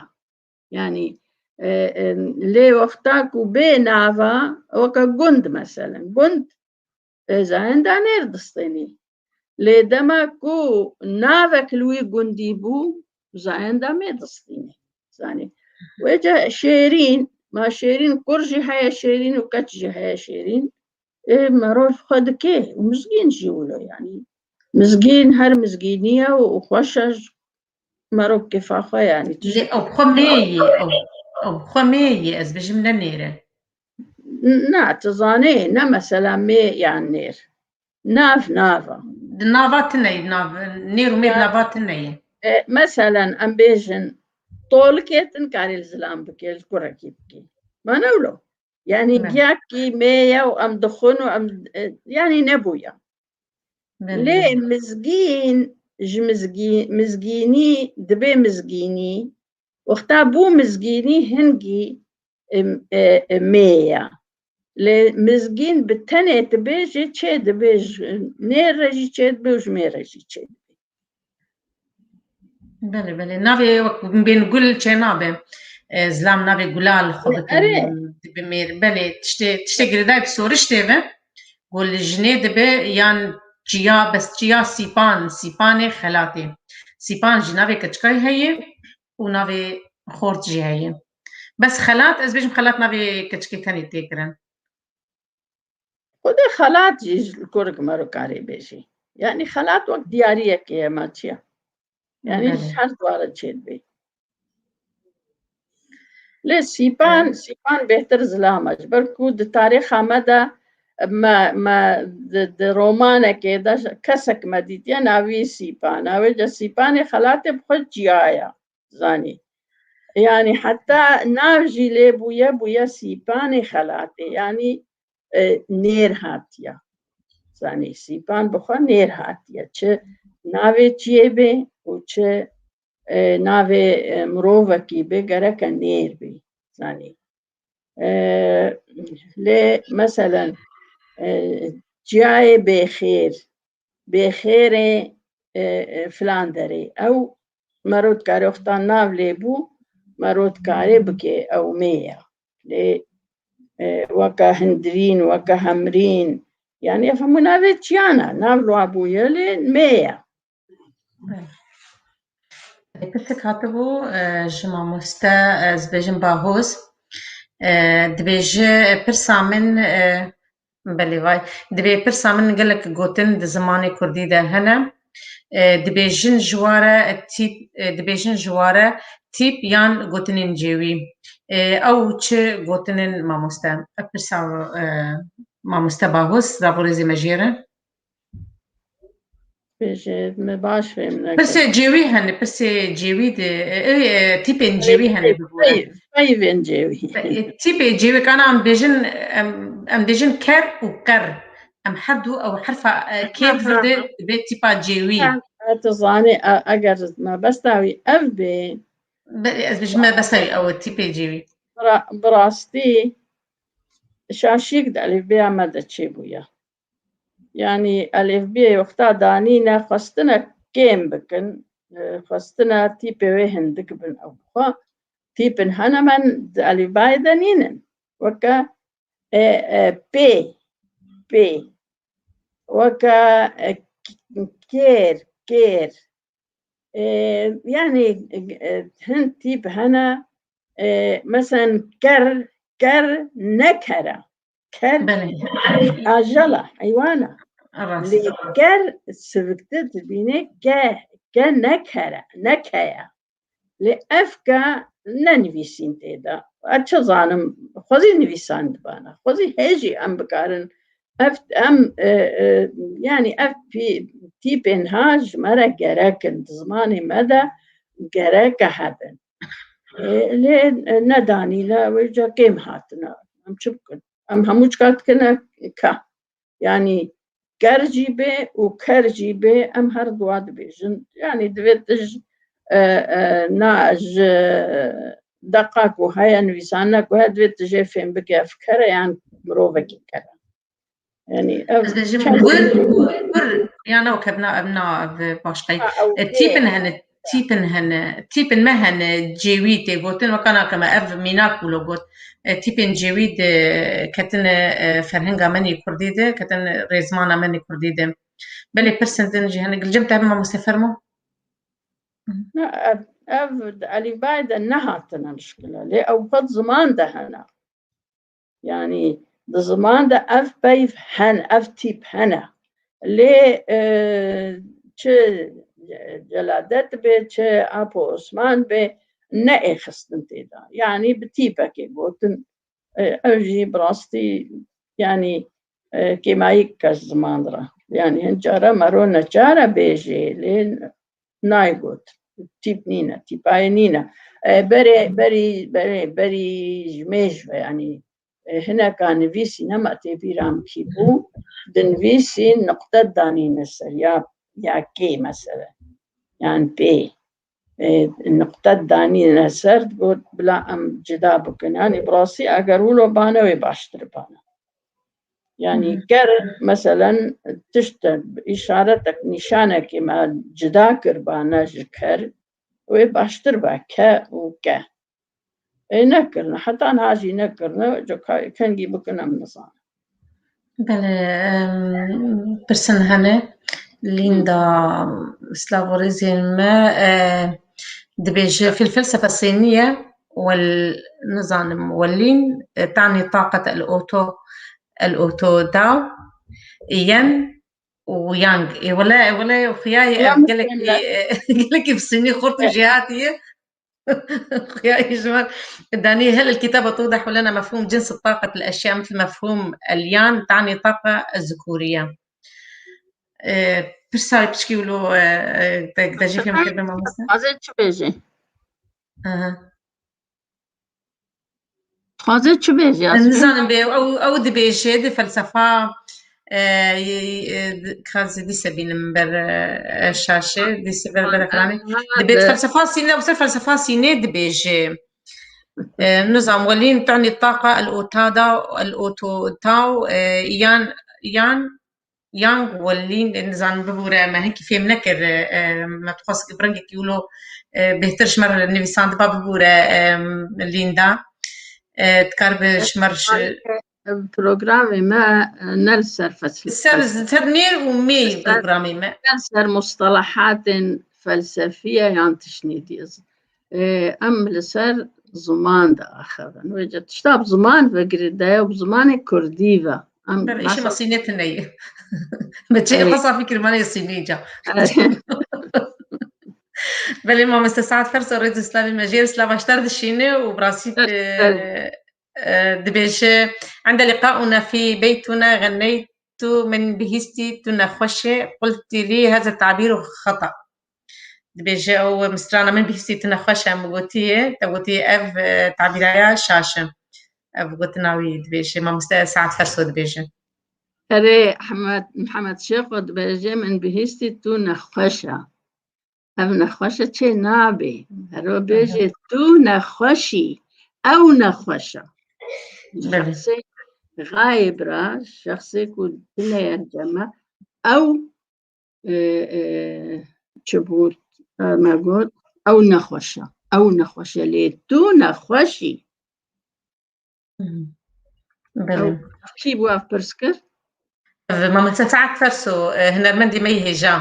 Yanî, e, e, lê wexta ku bê nava, weke gund meselen. Gund, e, zayenda nêr distênî. Lê dema ku navek li wî gundî bû, zayenda mê distînî. Zanî. Wêca şêrîn, ma şêrîn kur jî heye şêrîn û keç jî heye şêrîn. Ê, merov xwe dike û mizgîn jî wilo, yanî. Mizgîn her mizgînî ye û xweş e, merov kêfa xwe, yanî, tu Lê jî ew xwe mê yê, ew, ew xwe mê yê, ez bêjim ne nêr e. Na, tu zanê, ne mesela mê yan nêr. Nav, nav e. Di nava tune ye, nav, nêr û mê di Ya. nava tune ye. E, meselen, em bêjin, tolikê tu nikarî li zilam bikê, li kurekî bikê. Ma ne wilo? Yanî Ne. giyakî mê ye û em dixwin û em, e, yanî nebûye. Belê, Lê belê. mizgîn, ji mizgî-, mizgînî dibe mizgînî. Wexta bû mizgînî hingî, e, e, e, mê ye. Lê mizgîn bi tenê tu bêjî çê dibe, ji nêr re jî çê dibe û ji mê re jî çê dibe. Belê, belê. Navê wek bên gul çê nabe. E, zilam navê gula li xwe E, bikin, erê. dibe mêr. Belê, tiştê, tiştê girêdayî bi soriştê ve. Gul jinê dibe yan çiya, bes çiya sîpan, sîpanê xelatê. Sîpan jî navê keçikayî heye û navê xort jî heye. Bes xelat, ez bêjim xelat navê keçikê tenê tê kirin. Xwedê xelat jî ji kurik mero karê bêjî. Yanî xelat wek diyariyekê ye, ma çi ye? Yanî Belê. ji her dware çêdibê. Lê sîpan, Evet. sîpan bêhtir zilam e. Ji ber ku di tarîxa me de me, me di, di romanekê de kesek me dîtiye navî Sîpan. Ew ê ca Sîpanê xelatê bi xwe ciya ye. Zanî. Yanî heta nav jî lê bûye, bûye Sîpanê xelatê. Yanî, e, nêr hatiye. Zanî, Sîpan bi xwe nêr hatiye. Çi navê çiyê bê û çi, e, navê, e, mirovekî bê, gereke nêr bê. Zanî. E, lê, meselen, e, çiyayê Bêxêr, Bêxêrê, e, e, filan derê. Ew mero dikarê wexta nav lê bû, mero dikarê bikê ew mê ye. Lê, e, weke Hindirîn, weke Hemrîn, yanî ev hemû navê çiyan e. Nav li wa bûye, lê mê ye. Belê. Pirsek hatibû, e, ji mamoste, e, ez bêjim Bahoz. E, dibêje, e, pirsa min, e, belê vay. Dibê pirsa min gelek gotin di zimanê kurdî de hene. E, dibêjin ji wa re tîp, e, dibêjin ji wa re tîp yan gotinên cêwî. E, ew çi gotinên mamoste? Ev pirsa, e, mamoste Bahoz, raborêzê me jê re. Bêje, me baş fêm nekir. Pirsê cêwî hene, pirsê cêwî de, e, e, e, tîpên cêwî hene bi bo re. Pey-, peyvên cêwî. E, tîpê cêwî, kana em bêjin, em, em bêjin ker û qer. Em her du ew herfa, e, kê Ha, ha, vir de ha. dibe tîpa cêwî. Ha, ha, tu zanî, e, eger mebesta wî ev bê, Be-, ez bêjim mebesta wî ew e, tîpê cêwî. Bi ra-, bi rastî şaşiyek di elîfbeya me de çêbûye. Yanî elîfbiyê wexta danîne, xwestine kêm bikin, e, xwestine tîpê wê hindik bin ew bixwe. Tîpin hene me di elîfbayê de nînin. Weke, e, e, pê, pê. Weke, e, k-, kêr, kêr. E, yanî, e, hin tîp hene, e, meselen ker, ker ne ker e. Ker Belê. ajala, heywana. Rast. Lê ker siviktir dibîne ke, ke ne ker e, ne ke ye. Lê ev ke ne nivîsîn tê de. Ez çi zanim, xwezî nivîsandibana. Xwezî hê jî em bikarin. Ev, em, e, e, yanî ev pî-, tîpên ha ji me re gerek in. Di zimanê me de gereke hebin. E, lê, e, nedanîne, wê ca kêm hatine. Em çi bikin? Em hemû çika dikine ka. Yanî ker jî bê û ker jî bê, em her dua dibêjin. Yanî divê tu ji, e, e, na, ji deqa ku heye, nivîsane ku heye, divê tu jê fêm bike ev ker e yan mirovekî ker e. Yanî ev Ez bêjim çend kur, kur, kur, ya ne wek ev na, ev na, ev başqe. Ha, ew E, tîpin ê. hene, tîpin hene, tîpin me hene, cêwî tê gotin, weka nakeme, ev mînak wilo got. E, tîpên cêwî de ketine, e, ferhenga me nê kurdî de, ketine rêzmana me nê kurdî de. Belê pirsên din jî hene. Gilcem, te mamoste fermo. Na, ev, ev di elîfbayê de nehatine mişkile, lê ew xwe di ziman de hene. Yanî di ziman de ev peyv hene, ev tîp hene. Lê, e, çi Celadet bê, çi Apo Osman bê, ne ê xistin tê de. Yanî bi tîpekê gotin, e, ew jî bi rastî, yanî, e, kêmayî kes ziman re. Yanî hin cara mero neçare bêjê, lê nayê got. Tîp nîne, tîpayê nîne. E, berê, berî, berê, berî ji mêj ve, yanî, e, hineka nivîsî nema tê bîra min kî bû, dinivîsî nuqte danîne ser ya, ya kê mesele. Yan pê. E, nuqte danîne ser, got, bila em cida bikin. Yanî bi rastî eger wilo bane wê baştir bane. Yanî Hı hı. ker, meselen, tişt, îşaretek, nîşanekê me cida kiribane ji ker, wê baştir be, ke û ke. Ê nekirine, heta niha jî nekirine, ca ka-, kengî bikin em nizanin. Belê, em, pirsin hene. Lînda, silav û rêzên me, e, dibêje, fî l-felsefe sînî ye, wel, nizanim, welîn, e, tanî taqet el oto, el oto da, yen û yang. Ê wele, ê wele, xuya ye, ev Yang gelekî, gelekî bi sînî xurt û jêhatî ye. Xuya ji me danî, هل الكتابة توضح لنا مفهوم جنس الطاقة الأشياء مثل مفهوم اليان تعني طاقة الذكورية. E, pirsa piçkî wilo, e, e, te, te jî fêm kiribin mamoste? Dixwaze çi bêje? Aha. Dixwaze çi bêje? Ez nizanim bê, ew, ew dibêje, di felsefa, e, e, e, di, ka zî dîse bînim ber, e, şaşê, dîse ber, ber ekranê. Dibê di felsefa sînê, ew ser felsefa sînê dibêje. E, nizam, welîn tanî taqa el otada, el oto taw, e, yan, yan, yang welîn, e, nizanim bibûre, me hinkî fêm nekir, e, e, me dixwest bi rengekî wilo, e, bêhtir ji me re nivîsandiba bibûre, e, Lînda. E, dikaribe ji me re ji Programê me, e, ne li ser felsefe. Ser, ser nêr û mê Ser, programê me. Ne li ser mustalahatên felsefî ye yan tiştnî dî. E, em li ser ziman de axivin. Wê ca tişta bi ziman ve girêdaye û bi zimanê kurdî ve. Em Tabii, îşê me sînê tune ye. Me çê Ey. xwe safî kir, me nê sînê ca. Ey. Belê, mamoste Saet Ferso, rêz û slavê me jê re, slava ji te re dişîne û bi rastî, Ey, e, ey. e, dibêje, عند لقاؤنا في بيتنا غنيت من بهيستي تو نخوشي، قلت لي هذا التعبير خطأ. Dibêje, ew mistrana min bihîstî tune xweş e, min gotiye, te gotiye ev, e, tabîraya şaş e. Ev gotina wî dibêje, mamoste Saet Ferso dibêje. Erê, Hemed, Mihemed Şêxo dibêje, min bihîstî tu nexweş e. Ev nexweş e, çê nabê. Hero bêje, Aha. tu nexweş î, ew nexweş e. Belê. Şexsê xayib re, şexsê ku tune ye cem e, ew e, e, çi bû, e, me got, ew nexweş e, ew nexweş e, lê tu nexweş î. Hmm. Belê. Ew kî bû ev pirs kir? Ev mamoste Saet Ferso, e, hunermendê me yê hêja.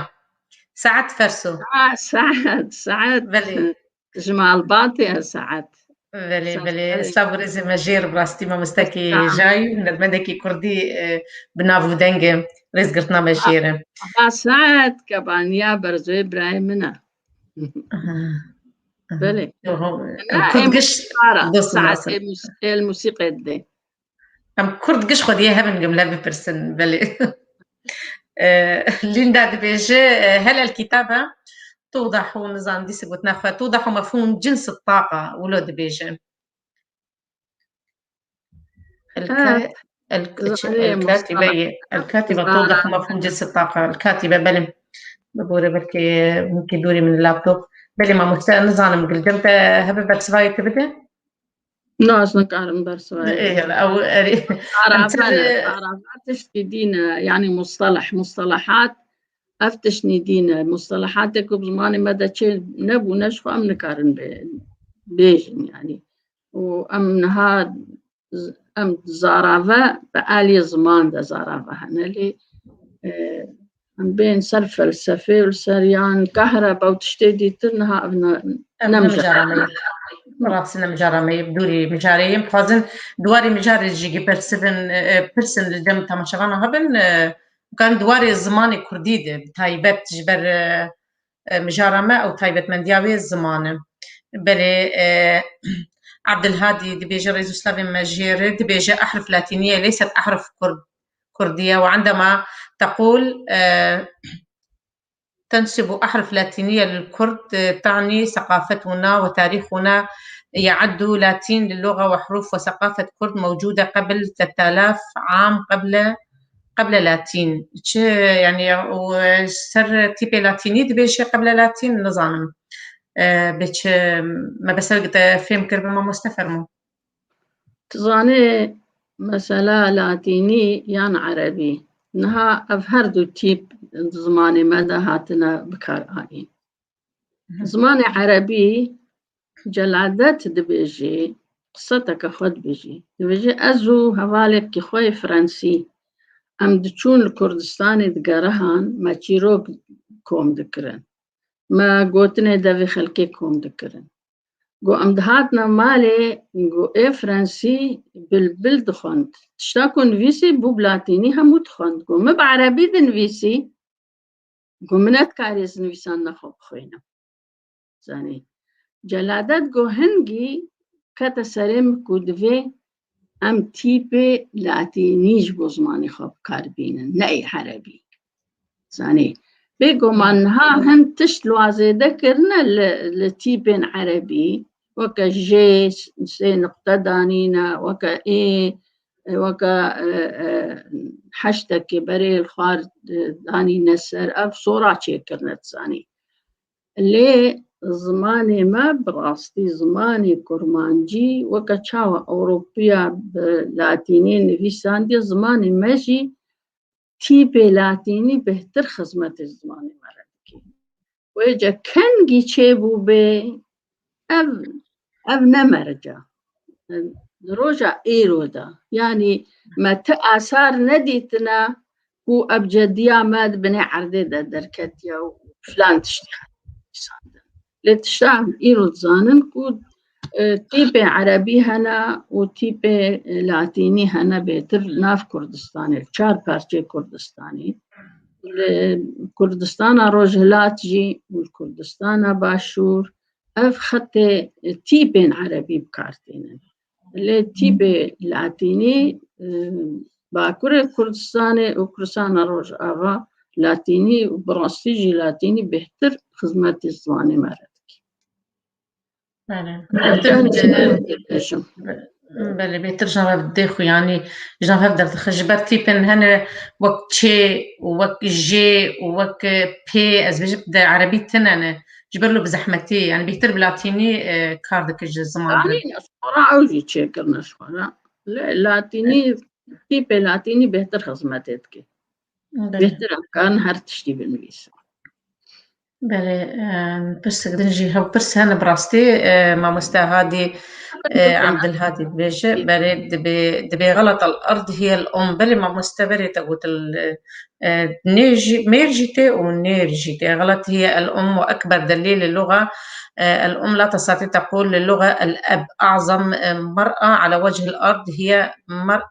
Saet Ferso. Ha, Saet, Saet. Belê. Ji malbatê ye Saet. Belê, Saet, belê. belê. Silav û rêzê me jê re, bi rastî mamostekî Sağ ol. hêja yî, hunermendekî kurdî, e, bi nav û deng e. Rêzgirtina me jê re. Ha, Saet Kebaniya Berzoyê birayê min e. Aha. Aha. Belê. Yo, ho, Na, kurd em giş musîkara, dostum Saet nasıl? em mus-, el musîqê dide. Em kurd giş xwediyê hebin gimle bipirsin, belê. E, Lînda dibêje, e, هل الكتابة توضح, nizan dîse gotina xwe, توضح مفهوم جنس الطاقة, wilo dibêje. Hilke, Ha. El-, Zane el-, katibe, mustalahat, el-, katibe, zane. Tewdih mefhûm cins taqa. El-, katibe, belê. Bibore belkî hinkî dûrî min laptop. Belê, mamoste, nizanim, gilcem te hebe bersivayê te bide? Na, ez nikarim bersivayê. Ê, yala, ew, erê. Em Arava, ser, arava tiştî dîn e, yanî mustaleh, mustalahat, ev tiştî dîn e. Mustalahatê ku bi zimanê me de çê nebûne, ji xwe em nikarin bê-, bêjin, yanî. Û em niha z-, em zarave bi alî ziman de zarave hene, lê, e, em bên ser felsefê û li ser yan kahrebe û tiştê dîtir niha ev ne, Ev ne ne mijara me mijara ye. Bi rastî ne mijara me ye, bi dûrî mijarê ye. Em dixwazin di warê mijarê jî gipersivin, e, e, pirsin li dem temaşevana hebin, e, karin di warê zimanê kurdî de, bi taybet ji ber, e, e, mijara me ew taybetmendiya wê ziman e. Belê, e, Abdulhadî dibêje, rêz û slavên me jê re, dibêje, "Ehruf latîniye leysat ehruf kurd-, kurdiye." Ve indema teqûl, e, "Tensibu ehruf latîniye lil kurd, e, tani seqafetuna ve tarîxuna, ye'eddu latîn lil luga ve huruf ve seqafet kurd mewcûde qebl tletalaf am qebl qebl latîn." Çi, yanî, û ser tîpê latînî dibêje qebl latîn, nizanim. E, bê çi mebestek te fêm kiribe, mamoste, fermo. Tu zanê mesela latînî yan erebî. Niha ev her du tîp di zimanê me de hatine bikaranîn. Zimanê erebî Celadet dibêjê, qiseteke xwe dibêjê. Dibêje, ez û hevalekî xwe yê Frensî, em diçûn li Kurdistanê digerihan, me çîrok kom dikirin. Me gotinê devê xelkê kom dikirin. Got, em dihatine malê, got, ê Frensî bilbil dixwend. Tişta ku nivîsî bû bi latînî hemû dixwend. Got, min bi erebî dinivîsî, got, min nedikarî ez nivîsandina xwe bixwînim. Zanî. Celadet got, hingî kete serê min ku divê em tîpê latînî ji bo zimanê xwe bi kar bînin, ne ê erebî. Zanî. Bêguman niha hin tişt li wa zêde kirine li, li tîpên erebî, weke jê, sê nuqte danîne, weke ê, weke, e, e, heştekê berê li xwar, e, danîne ser, ev sora çêkirine, dizanî. Lê zimanê me bi rastî zimanê kurmancî weke çawa Ewropiya bi latînî nivîsandiye, zimanê me jî tîpê latînî bêhtir xizmetê zimanê me re dike. Wêce kengî çêbûbê, ev, ev ne merc e. Di roja îro de, yanî me ti asar nedîtine ku ebcediya me di binê erdê de derketiye û filan tiştî hene nivîsandin. Lê tişta em îro dizanin ku, e, tîpê erebî hene û tîpê, e, latînî hene bêtir li nav Kurdistanê, li çar parçeyê Kurdistanê. Li Kurdistana Rojhilat jî û li Kurdistana Başûr ev xetê, e, tîpên erebî bi kar tînin. Lê tîpê latînî, e, Bakurê Kurdistanê û Kurdistana Rojava latînî û bi rastî jî latînî bêhtir xizmetê zimanê me re dike. Belê. Bêhtir, e, bêjim. Belê, bêhtir ji nav dê xwe, yanî ji nav hev derdixe. Ji ber tîpên hene wek çê û wek jê û wek pê, ez bêjim, di erebî tune ne. Ji ber lo bi zehmetî, yanî bêhtir bi latînî, e, kar dike ji ziman re. Yanî, ji xwe re ew jî çêkirine ji xwe re. Lê latînî, tîpê latînî bêhtir xizmetê dike. Belê. Bêhtir em karin her tiştî binivîsin. Belê, em, pirsek din jî hev pirs hene bi rastî, e, mamoste Hadî, e, Abdulhadî dibêje, belê, dibê, dibê xelet el erd hiye el um. Belê, mamoste, belê te got el, e, nê jî, mêr jî tê û nêr jî tê. Xelet hiye el um ve ekber delîl li luga, e, el um la testî teqûl li luga el eb. Azam, e, mer'a ala wecih el erd hiye mer-,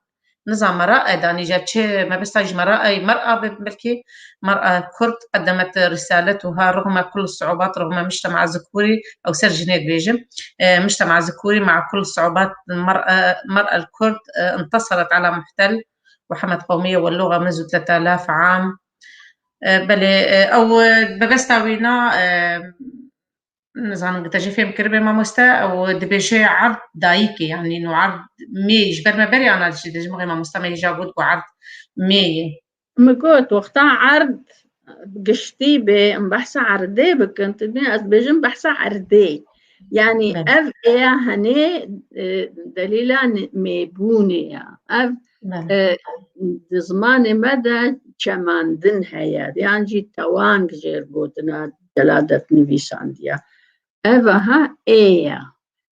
Nizam merae danî je çi mebesta ji merae mer'a be belkî mer'a kurd qeddemet risaletuha rixme kul su'ubat rixme mujtema zikûrî ew ser jinê dibêjim. E, mujtema zikûrî ma'a kul su'ubat mer'a, mer'a kurd, e, intaseret ala muhtel ve hemet qewmiye ve luga munzu tletalaf am. E, belê, e, ew, e, mebesta wîna, e, Nizanim ku te jî fêm kiribe mamoste, ew dibêje erd dayikê, yanî no erd mê ji ber me berê ana jî dibêje, mixê mamoste me jî got ku erd mê ye. Min got, wexta erd giştî bê, em behsa erdê bikin, tu dibînî ez dibêjim behsa erdê. Yanî Belê. ev ê ya henê, e, delîla ni-, mêbûnê ya. Ev, Belê. e, di zimanê me de çemandin heye. Yan jî tewang jêr gotina celadet nivîsandiye. Ev aha ê ya.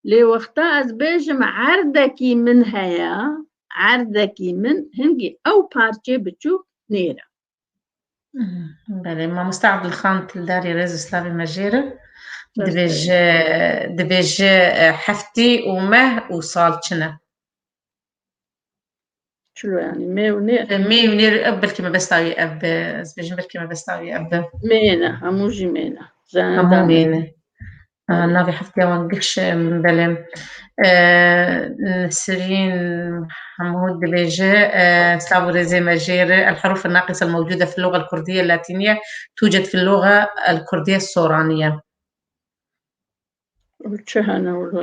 Lê wexta ez bêjim erdekî min heye, erdekî min, hingî ew parçê biçûk nêre. Belê, mamoste Abdulxan Tildarî rêz û slavê me jê re. Dibêje, dibêje, e, heftî û meh û sal çi ne? Çilo yanî, mê û nê? E, mê û nê, ev belkî mebesta wî ev be. Ez bêjim belkî mebesta wî ev be. Mê ne, hemû jî mê ne. Hemû mê ne. Navê heftiya wan giş, belê. E, Nesrîn Hemûd dibêje, e, silav û rêzê me jê re. الحروف الناقصة الموجودة في اللغة الكردية اللاتينية توجد في اللغة الكردية السورانية. Çi hene wilo?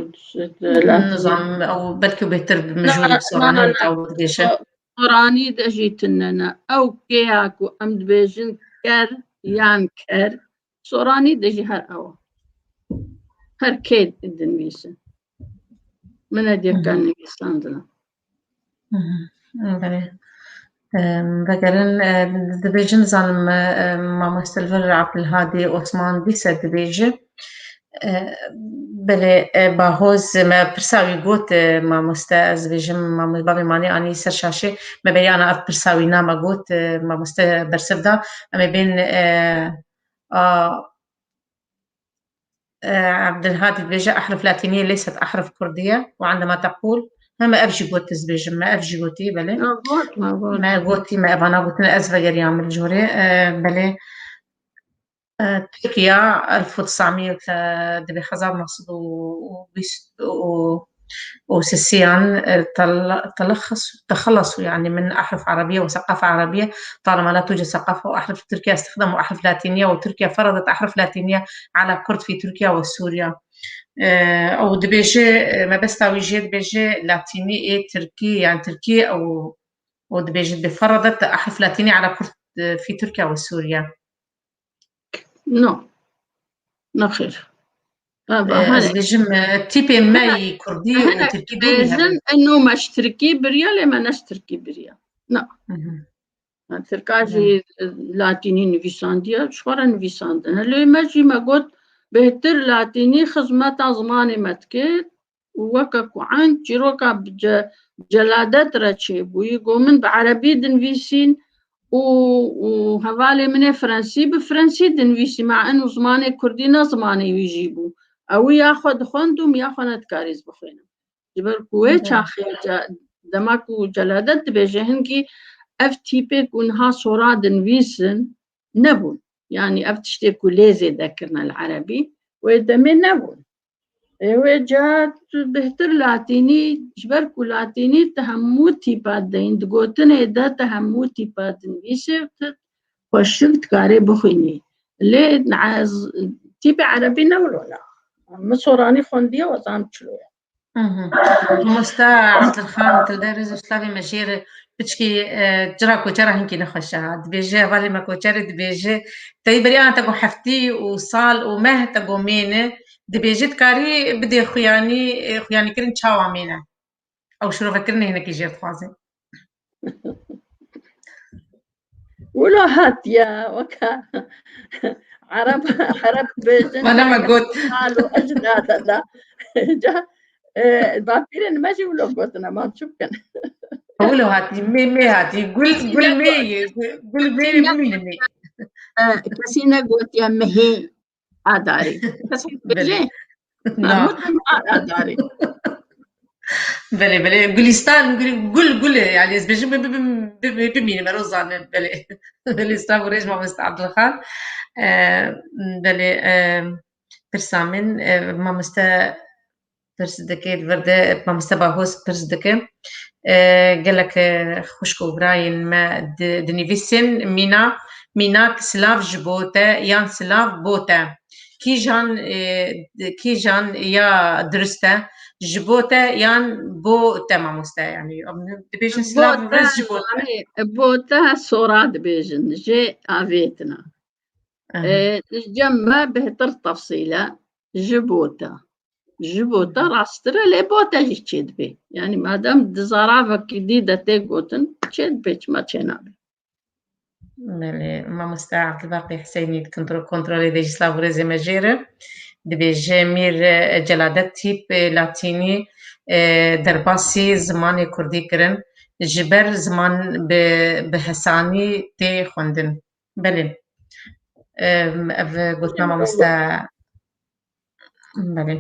Nizanim, ew belkî bêhtir bi mijûlî bi soranî ew dibêje. Soranî de jî tune ne. Ew kêya ku em dibêjin ker yan ker, soranî de jî her ew e. Her kê dinivîsin. Min nedî ka nivîsandina. Belê. Em, vegerin, e, dibêjin, nizanim, e, e, mamoste li vir Abdulhadî Osman dîse dibêje. E, belê, e, Bahoz, me pirsa wî got, e, mamoste, ez dibêjim, mamo-, bavê Manê anî ser şaşê, me beriya ana ev pirsa wî na me got, e, mamoste bersiv da, em ê bên, e, a, e, Abdulhadi dibêje, "أحرف لاتينية ليست أحرف كردية، وعندما تقول"، hema ev jî got, ez dibêjim, me ev jî gotî, belê. Ya, got, me got. Me gotî, me evana gotine, ez vegeriyam li jorê, e, belê. E, Tirkiya elf û tesamiye, e, dibê hezar neh sed û bîst û û sisiyan, e, tel-, telekhas-, tekhelasu, yani, min ahruf arabiye ve seqafe arabiye, talama la tujed seqafe ve ahruf Tirkiye istixdamu ahruf latiniye ve Tirkiye feradet ahruf latiniye ala Kurd fi Tirkiye ve Suriye. E, ew dibêje, e, mebesta wî jê dibêje latînî ê tirkî, yani tirkî ew, ew dibêje dibê feradet ahruf latînî ala Kurd, e, fi Tirkiye ve Suriye. No. Nexêr. Eva, e, ez hene. Bêjim, e, tîpê me yî kurdî û tirkî bêjin, eno me ji tirkî biriya, lê me ne ji tirkî biriya. Na. Hı hı. Ha, tirka jî, e, latînî nivîsandiye, ji xwe re nivîsandine. Lê me jî me got, bêhtir latînî xizmeta zimanê me dike. Û weke ku eng çîroka bi ce-, celadet re çêbûyî, got, min bi erebî dinivîsîn û, û hevalê min ê frensî bi frensî dinivîsî, ma eno zimanê kurdî ne zimanê wî jî bû. Ew ya xwe dixwend û min ya xwe nedikarî ez bixwînim. Ji ber ku wê çaxê ce-, dema ku celadet dibêje, hingî ev tîpê ku niha sora dinivîsin nebûn. Yanî ev tiştê ku lê zêde kirine li erebî, wê demê nebûn. Ê wê ca tu bêhtir latînî, ji ber ku latînî tu hemû tîpa deyîn, di gotinê de tu hemû tîpa dinivîsê, tu xweşik dikarê bixwînî. Lê ez tîpê erebî ne wilo ne. Min soranî xwendiye, we zanim çilo ye. Hı hı. Mamoste Abdulxan, tu li der rêz û slavê me jê re. Piçkî, e, cira koçera hinkî nexweş e ha. Dibêje, hevalê me koçerê dibêje, teyî beriya te got heftî û sal û meh te got mêne. Dibêje dikarî bidê xuyanî, e, xuyanîkirin çawa mêne? Ew şirovekirinê hinekî jê dixwaze. Wilo hatiye, weke Ereb, Ereb bêjin, Bana me got. Hal û ecdada da. Ca, e, bapîrên me jî wilo gotine, ma çi bikin? Wilo hatî, mê, mê hatî. Gul, gul mê ye. Gul mê ye, bimîne mê. E, kesî negotiye mihê. Adarê. Kes hep Belê. bêje. Na. Mahmut Adarê. Belê, belê. Gulistan, gul, gul, gul e. Yani ez bêjim bi, bi, bi, bi, bimîne, me rozane. Belê. Belê, sağ ol, rêz mamoste Abdulxan. E, belê, e, pirsa min, e, mamoste pirs dike, li vir de mamoste Bahoz pirs dike. E, gelek, e, xwişk û birayên me di-, dinivîsin. Mîna, mînak silav ji bo te yan silav bo te. kîjan, e, kîjan ya dirust e, ji bo te yan bo te mamoste, yanî, em dibêjin silav û rêz ji bo te. Bo te sora dibêjin, jê avêtina. Aha. E, cem me bêhtir tefsîl e, ji bo te. Ji bo te rasttir e, lê bo te jî çêdibe. Yanî madem di zaravekî dî de tê gotin, çêdibe, çima çênabe? Belê, mamoste Abdulbaqî Hüseyinî di kontro-, kontrolê de jî silav û rêzê me jê re. Dibêje Mîr, e, Celadet tîp, e, latînî, e, derbasî zimanê kurdî kirin. Ji ber ziman bi, bi hesanî tê xwendin. Belê. Em, ev gotina mamoste, belê.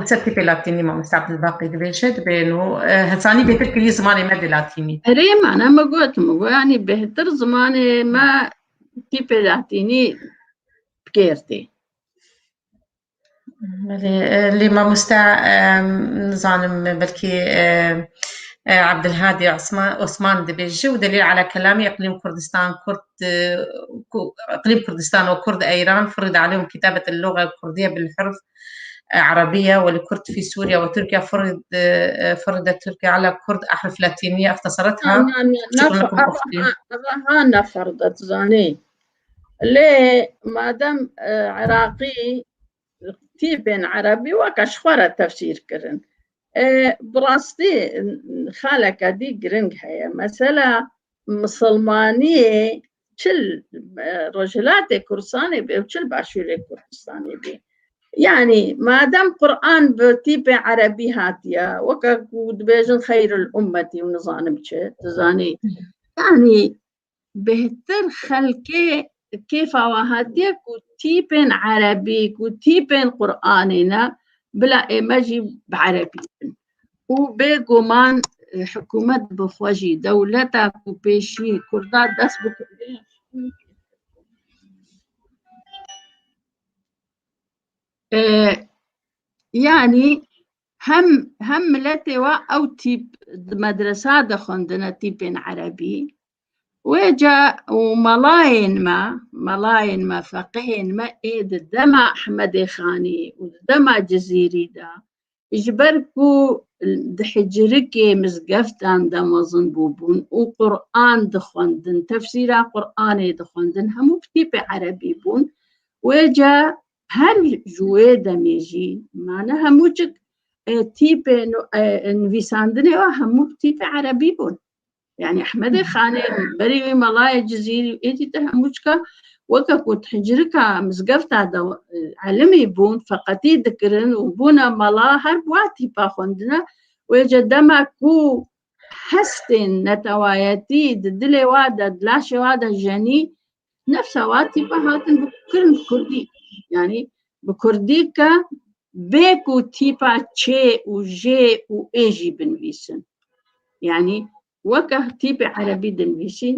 Ser tîpê latînî mamoste Abdulbaqî dibêje, dibê nû, e, hesanî bêhtir kiriye zimanê me di latînî. Erê, me ne, me got, me got, yanî bêhtir zimanê me tîpê latînî bi kêr tê. Belê, e, lê mamoste, e, nizanim, belkî, e, e, Abdulhadi Osman, Osman dibêje, ودليل على كلامي إقليم كردستان كرد، e, ku-, إقليم كردستان وكرد إيران فرض عليهم كتابة اللغة الكردية بالحروف، e, عربية، ولكرد في سوريا وتركيا فرض، e، فرضت تركيا على كرد أحرف لاتينية اختصرتها. Na, na, na, شكرا لكم أختي. Ha, ha, ha, ne ferdet, zanî. Lê madem, e, Iraqî tîpên erebî weke ji xwe re tefsîr kirin. E, bi rastî xaleke dî giring heye. Mesela misilmaniyê çi li, e, Rojhilatê Kurdistanê bê û çi li Başûrê Kurdistanê bê. Yanî madem Quran bi tîpê erebî hatiye, weke ku dibêjin xeyrul ummetî û nizanim çi, dizanî. Yanî bêhtir xelkê kêfa wan hatiye ku tîpên erebî, ku tîpên Quranê ne, bila ê me jî bi erebî bin. Û bêguman, e, hikûmet bi xwe jî, dewleta ku pêşî Kurda dest bi Kurdê, e, yanî hem, hem miletê we ew tîp di medresa de xwendine tîpên erebî, wê ca û melayên me, melayên me, feqihên me ê di dema Ehmedê Xanî û di dema Cizîrî de, ji ber ku di hicirikê mizgeftan de mezin bûbûn û Quran dixwendin, tefsîra Quranê dixwendin, hemû bi tîpê erebî bûn. Wê ca her ji wê demê jî, mane hemû çik, e, tîpê nu-, e, nivîsandinê wa hemû bi tîpê erebî bûn. Yanî Ehmedê Xanê berî wî melayê Cizîrî êdî te hemû çika weke ku hicirika mizgefta de, e, elimî bûn, feqetî dikirin û bûne mela her bi wa tîpa xwendine. Wê ca dema ku hestên netewayetî di dilê wa de, di laşê wa de jenî, nefsa wa tîpa hatin bi kirin bi kurdî. Yanî bi kurdî ke bê ku tîpa çê û jê û ê jî binivîsin. Yanî weke tîpê erebî dinivîsîn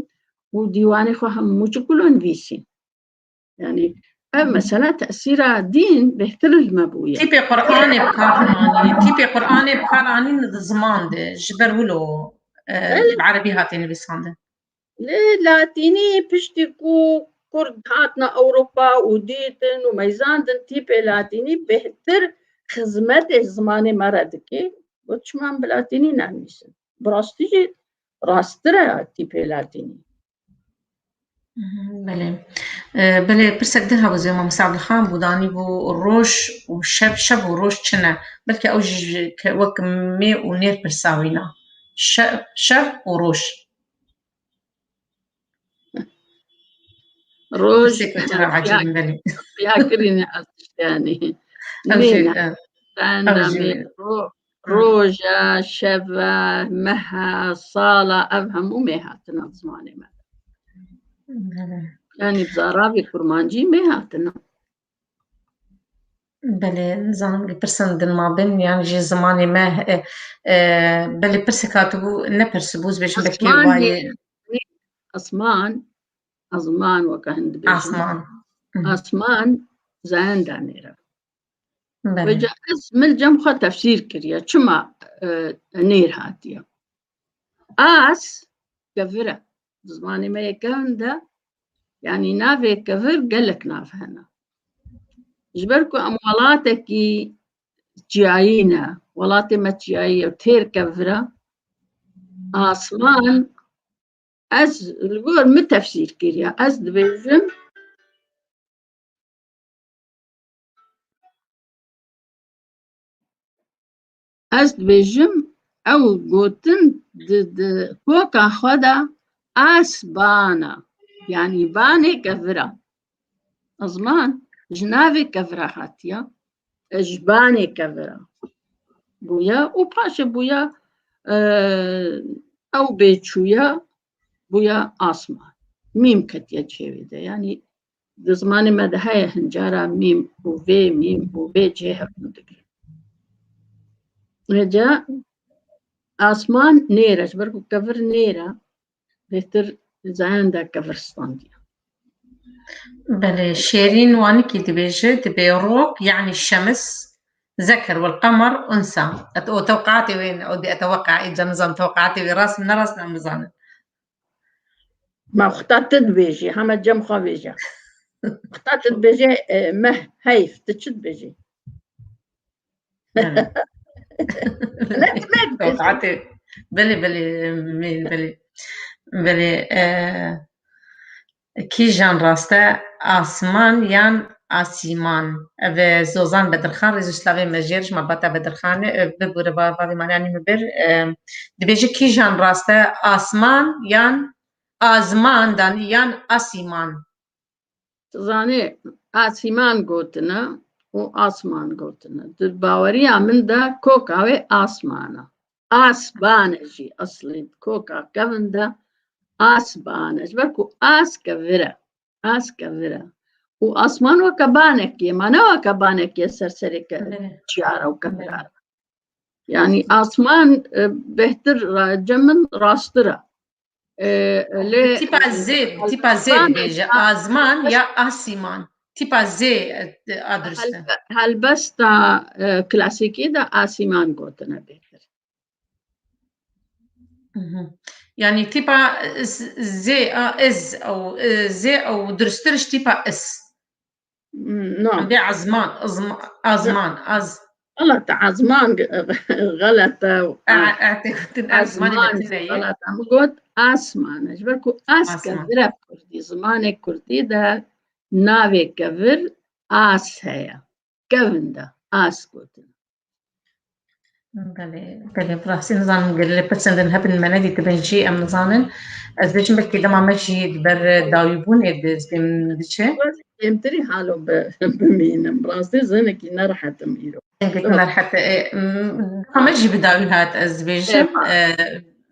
û dîwanê xwe hemû çi kulo nivîsîn. Yanî ev mesela tesîra dîn bêhtir li me bûye. Tîpê Quranê bi kar anî, tîpê Quranê bi kar anîn di ziman de, ji ber wilo, e, Belê. Bi erebî hatiye nivîsandin. Li latînî piştî ku Kurd hatine Ewropa û dîtin û meyzandin, tîpê latînî bêhtir xizmetê zimanê me re dike. Got, çima em bi latînî nenivîsin? Bi rastî jî rasttir e tîpê latînî. Mhm, belê. E, belê, pirsek din hebû zê Mamoste Abdulxan bû, danî bû roj û şev, şev û roj çi ne? Belkî ew jî ji ke-, wek mê û nêr pirsa wî ne. Şev, şev û roj. Roj, pirseke te re ecêb in, belê. Piya kirîne ez tiştê yanî. Ew jî, nîne. E, Bena ew jî mê ro-, Hı. Roja, şeva, meha, sala, ev hemû mê hatina zimanê me. Belê. Yanî bi zaravê kurmancî mê hatina. Belê, nizanim li pirsan din mabin, yan jî zimanê me, e, e, belê pirsek hatibû, ne pirsibû, ez bêjim belkî Asman wayê. Asman, azman weke hin dibêjin. Asman. Hı. Asman, zayenda nêr e. Belê. Vêca ez min cem xwe tefsîr kiriye. Çima, e, nêr hatiye? As, kevir e. Di zimanê me yê kevin de, yanî navê kevir gelek nav hene. Ji ber ku em welatekî çiyayî ne, welatê me çiyayî ye, têr kevir e. Asman, ez li gor min tefsîr kiriye. Ez dibêjim, ez dibêjim, ew gotin di, di koka xwe de asbana, yanî banê kevira. Asman ji navê kevira hatiye, ji banê kevira bûye û paşê bûye, e, ew bê çûye, bûye asman. Mîm ketiye cihê wê de. Yanî di zimanê me de heye hincara mîm û vê, mîm û vê cihê hev digirin. Hêca asman nêr e, ji ber ku kevir nêr e, bêhtir zayenda kevir standiye. Belê, Şêrîn Wanikî dibêje, dibê rok, yanî şems, zeker, wal qemer, unsa. Et o tewqatê wê ne, o dê eteweqa, îca nizam tewqatê wê rast ne, rast ne, em nizanin. Ma xta tu dibêjî, hema cem xwe vêje. Xta tu dibêje, e, meh, heyf, tu çi dibêjî? Evet. Ne demek? Tewqatê. Belê, belê, belê, belê. Belê, e, kîjan rast e, asman yan asîman? Ev, e, Zozan Bedirxan, rêz û slavê me jêr ji malbata Bedirxanê, e, bibûre va, va vê manyanî min bir, e, dibêje kîjan rast e, asman yan azman dan yan asîman? Tu zanî, asîman gotine û asman gotine. Di baweriya min de koka wê asman e. Asban e jî eslê koka kevin de asban e. Ji ber ku as kevir e. As kevir e. Û asman weke banek ye, ma ne weke banek ye ser serê ke-, Evet. çiyara û kevira. Evet. Yanî asman, e, bêhtir ra-, cem min rasttir e. E, lê Tipa zê, tipa zê dibêje. Azman ya asîman. Tipa zê, e, a durust e. Helbe-, helbesta, e, klasîkî de asîman gotine bêhtir. Mhm. Yanî tipa, e, z-, zê a iz ew, e, zê ew durustir ji tipa is. Mm, no. Em dê azman, azma-, azman, az- Xelet e, azman g-, xelet e. A, a, tê gotin azmanê me tune ye. Xelet e. Min got asman e. Ji ber ku as kevir e kurdî. Zimanê kurdî de navê kevir as heye. Kevin de as gotin. Belê, belê, bi rastî nizanim gelê pirsên din hebin me nedîtibin jî em nizanin. Ez bêjim belkî dema me jî di ber dawîbûnê de ez bêm diçe. Kêmtirî halo bi-, bimînim. Bi rastî zinekî nerehet im îro. Zinekî nerehet e. E, m, dema me jî bi dawî hat ez dibêjim. E,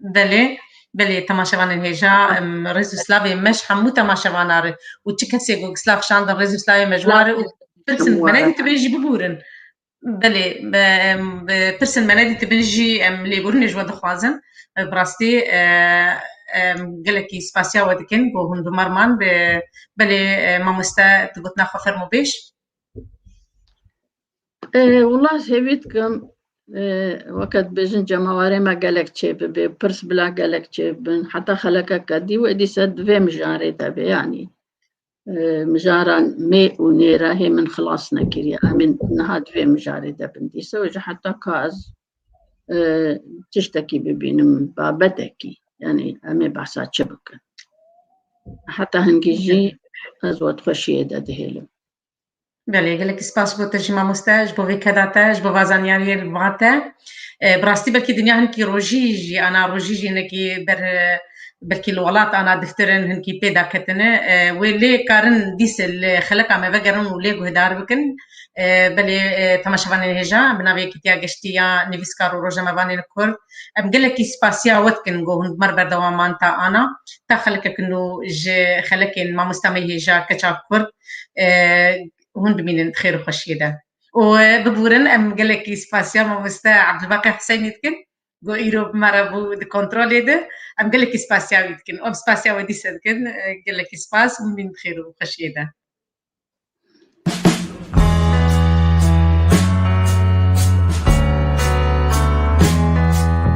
belê, belê, temaşevanên hêja, em, rêz û slavê me ji hemû temaşevana re û çi kesê ku silav şandin rêz û slavê me ji wan re û pirsên me nedîtibin jî bibûrin. Belê, be-, em, be-, pirsên me nedîtibin jî em lêborînê ji we dixwazin. Bi rastî, e, em, gelekî spasiya we dikin ku hûn bi me re man. Be-, belê, e, mamoste, tu gotina xwe fermo bêj. E, wila ez hêvî dikim, e, weke dibêjin cemawerê me gelek çêbibe, pirs bila gelek çêbibin. Heta xelekeke dî wê dîse di vê mijarê de be, yanî. E, mijaran mê û nêra hê min xilas nekiriye. Em ê niha di vê mijarê de bin. Dîsa wê ji heta ka ez, e, tiştekî bibînim, babetekî. Yanî em ê behsa çi bikin? Heta hingî jî ez we di xweşiyê de dihêlim. Belê, gelekî spas bo te jî mamoste, ji bo vê keda te, ji bo va zanyariyê li va te. E, bi rastî belkî dinya hinkî rojî jî, ana rojî jî hinekî ber, e, belkî li welat ana dihtir in, hinkî pê daketine. E, wê lê karin dîse li xeleka me vegerin û lê guhdar bikin. E, belê, e, temaşevanên hêja, bi navê Yekîtiya Geştî ya Nivîskar û Rojnamevanên Kurd, em gelekî spasiya we dikin ku hûn bi me re berdewam man ta ana, ta xelekek nû ji xelekên mamosta me hêja keça Kurd, e, hûn bimînin di xêr û xweşiyê de. Û, e, bibûrin, em gelekî spasiya mamoste Ebdulbaqî Huseynî dikin. Ku îro bi me re bû di kontrolê de, em gelekî spasiya wî dikin. Em spasiya we dîse dikin. E, gelekî spas û bimînin di xêr û xweşiyê de.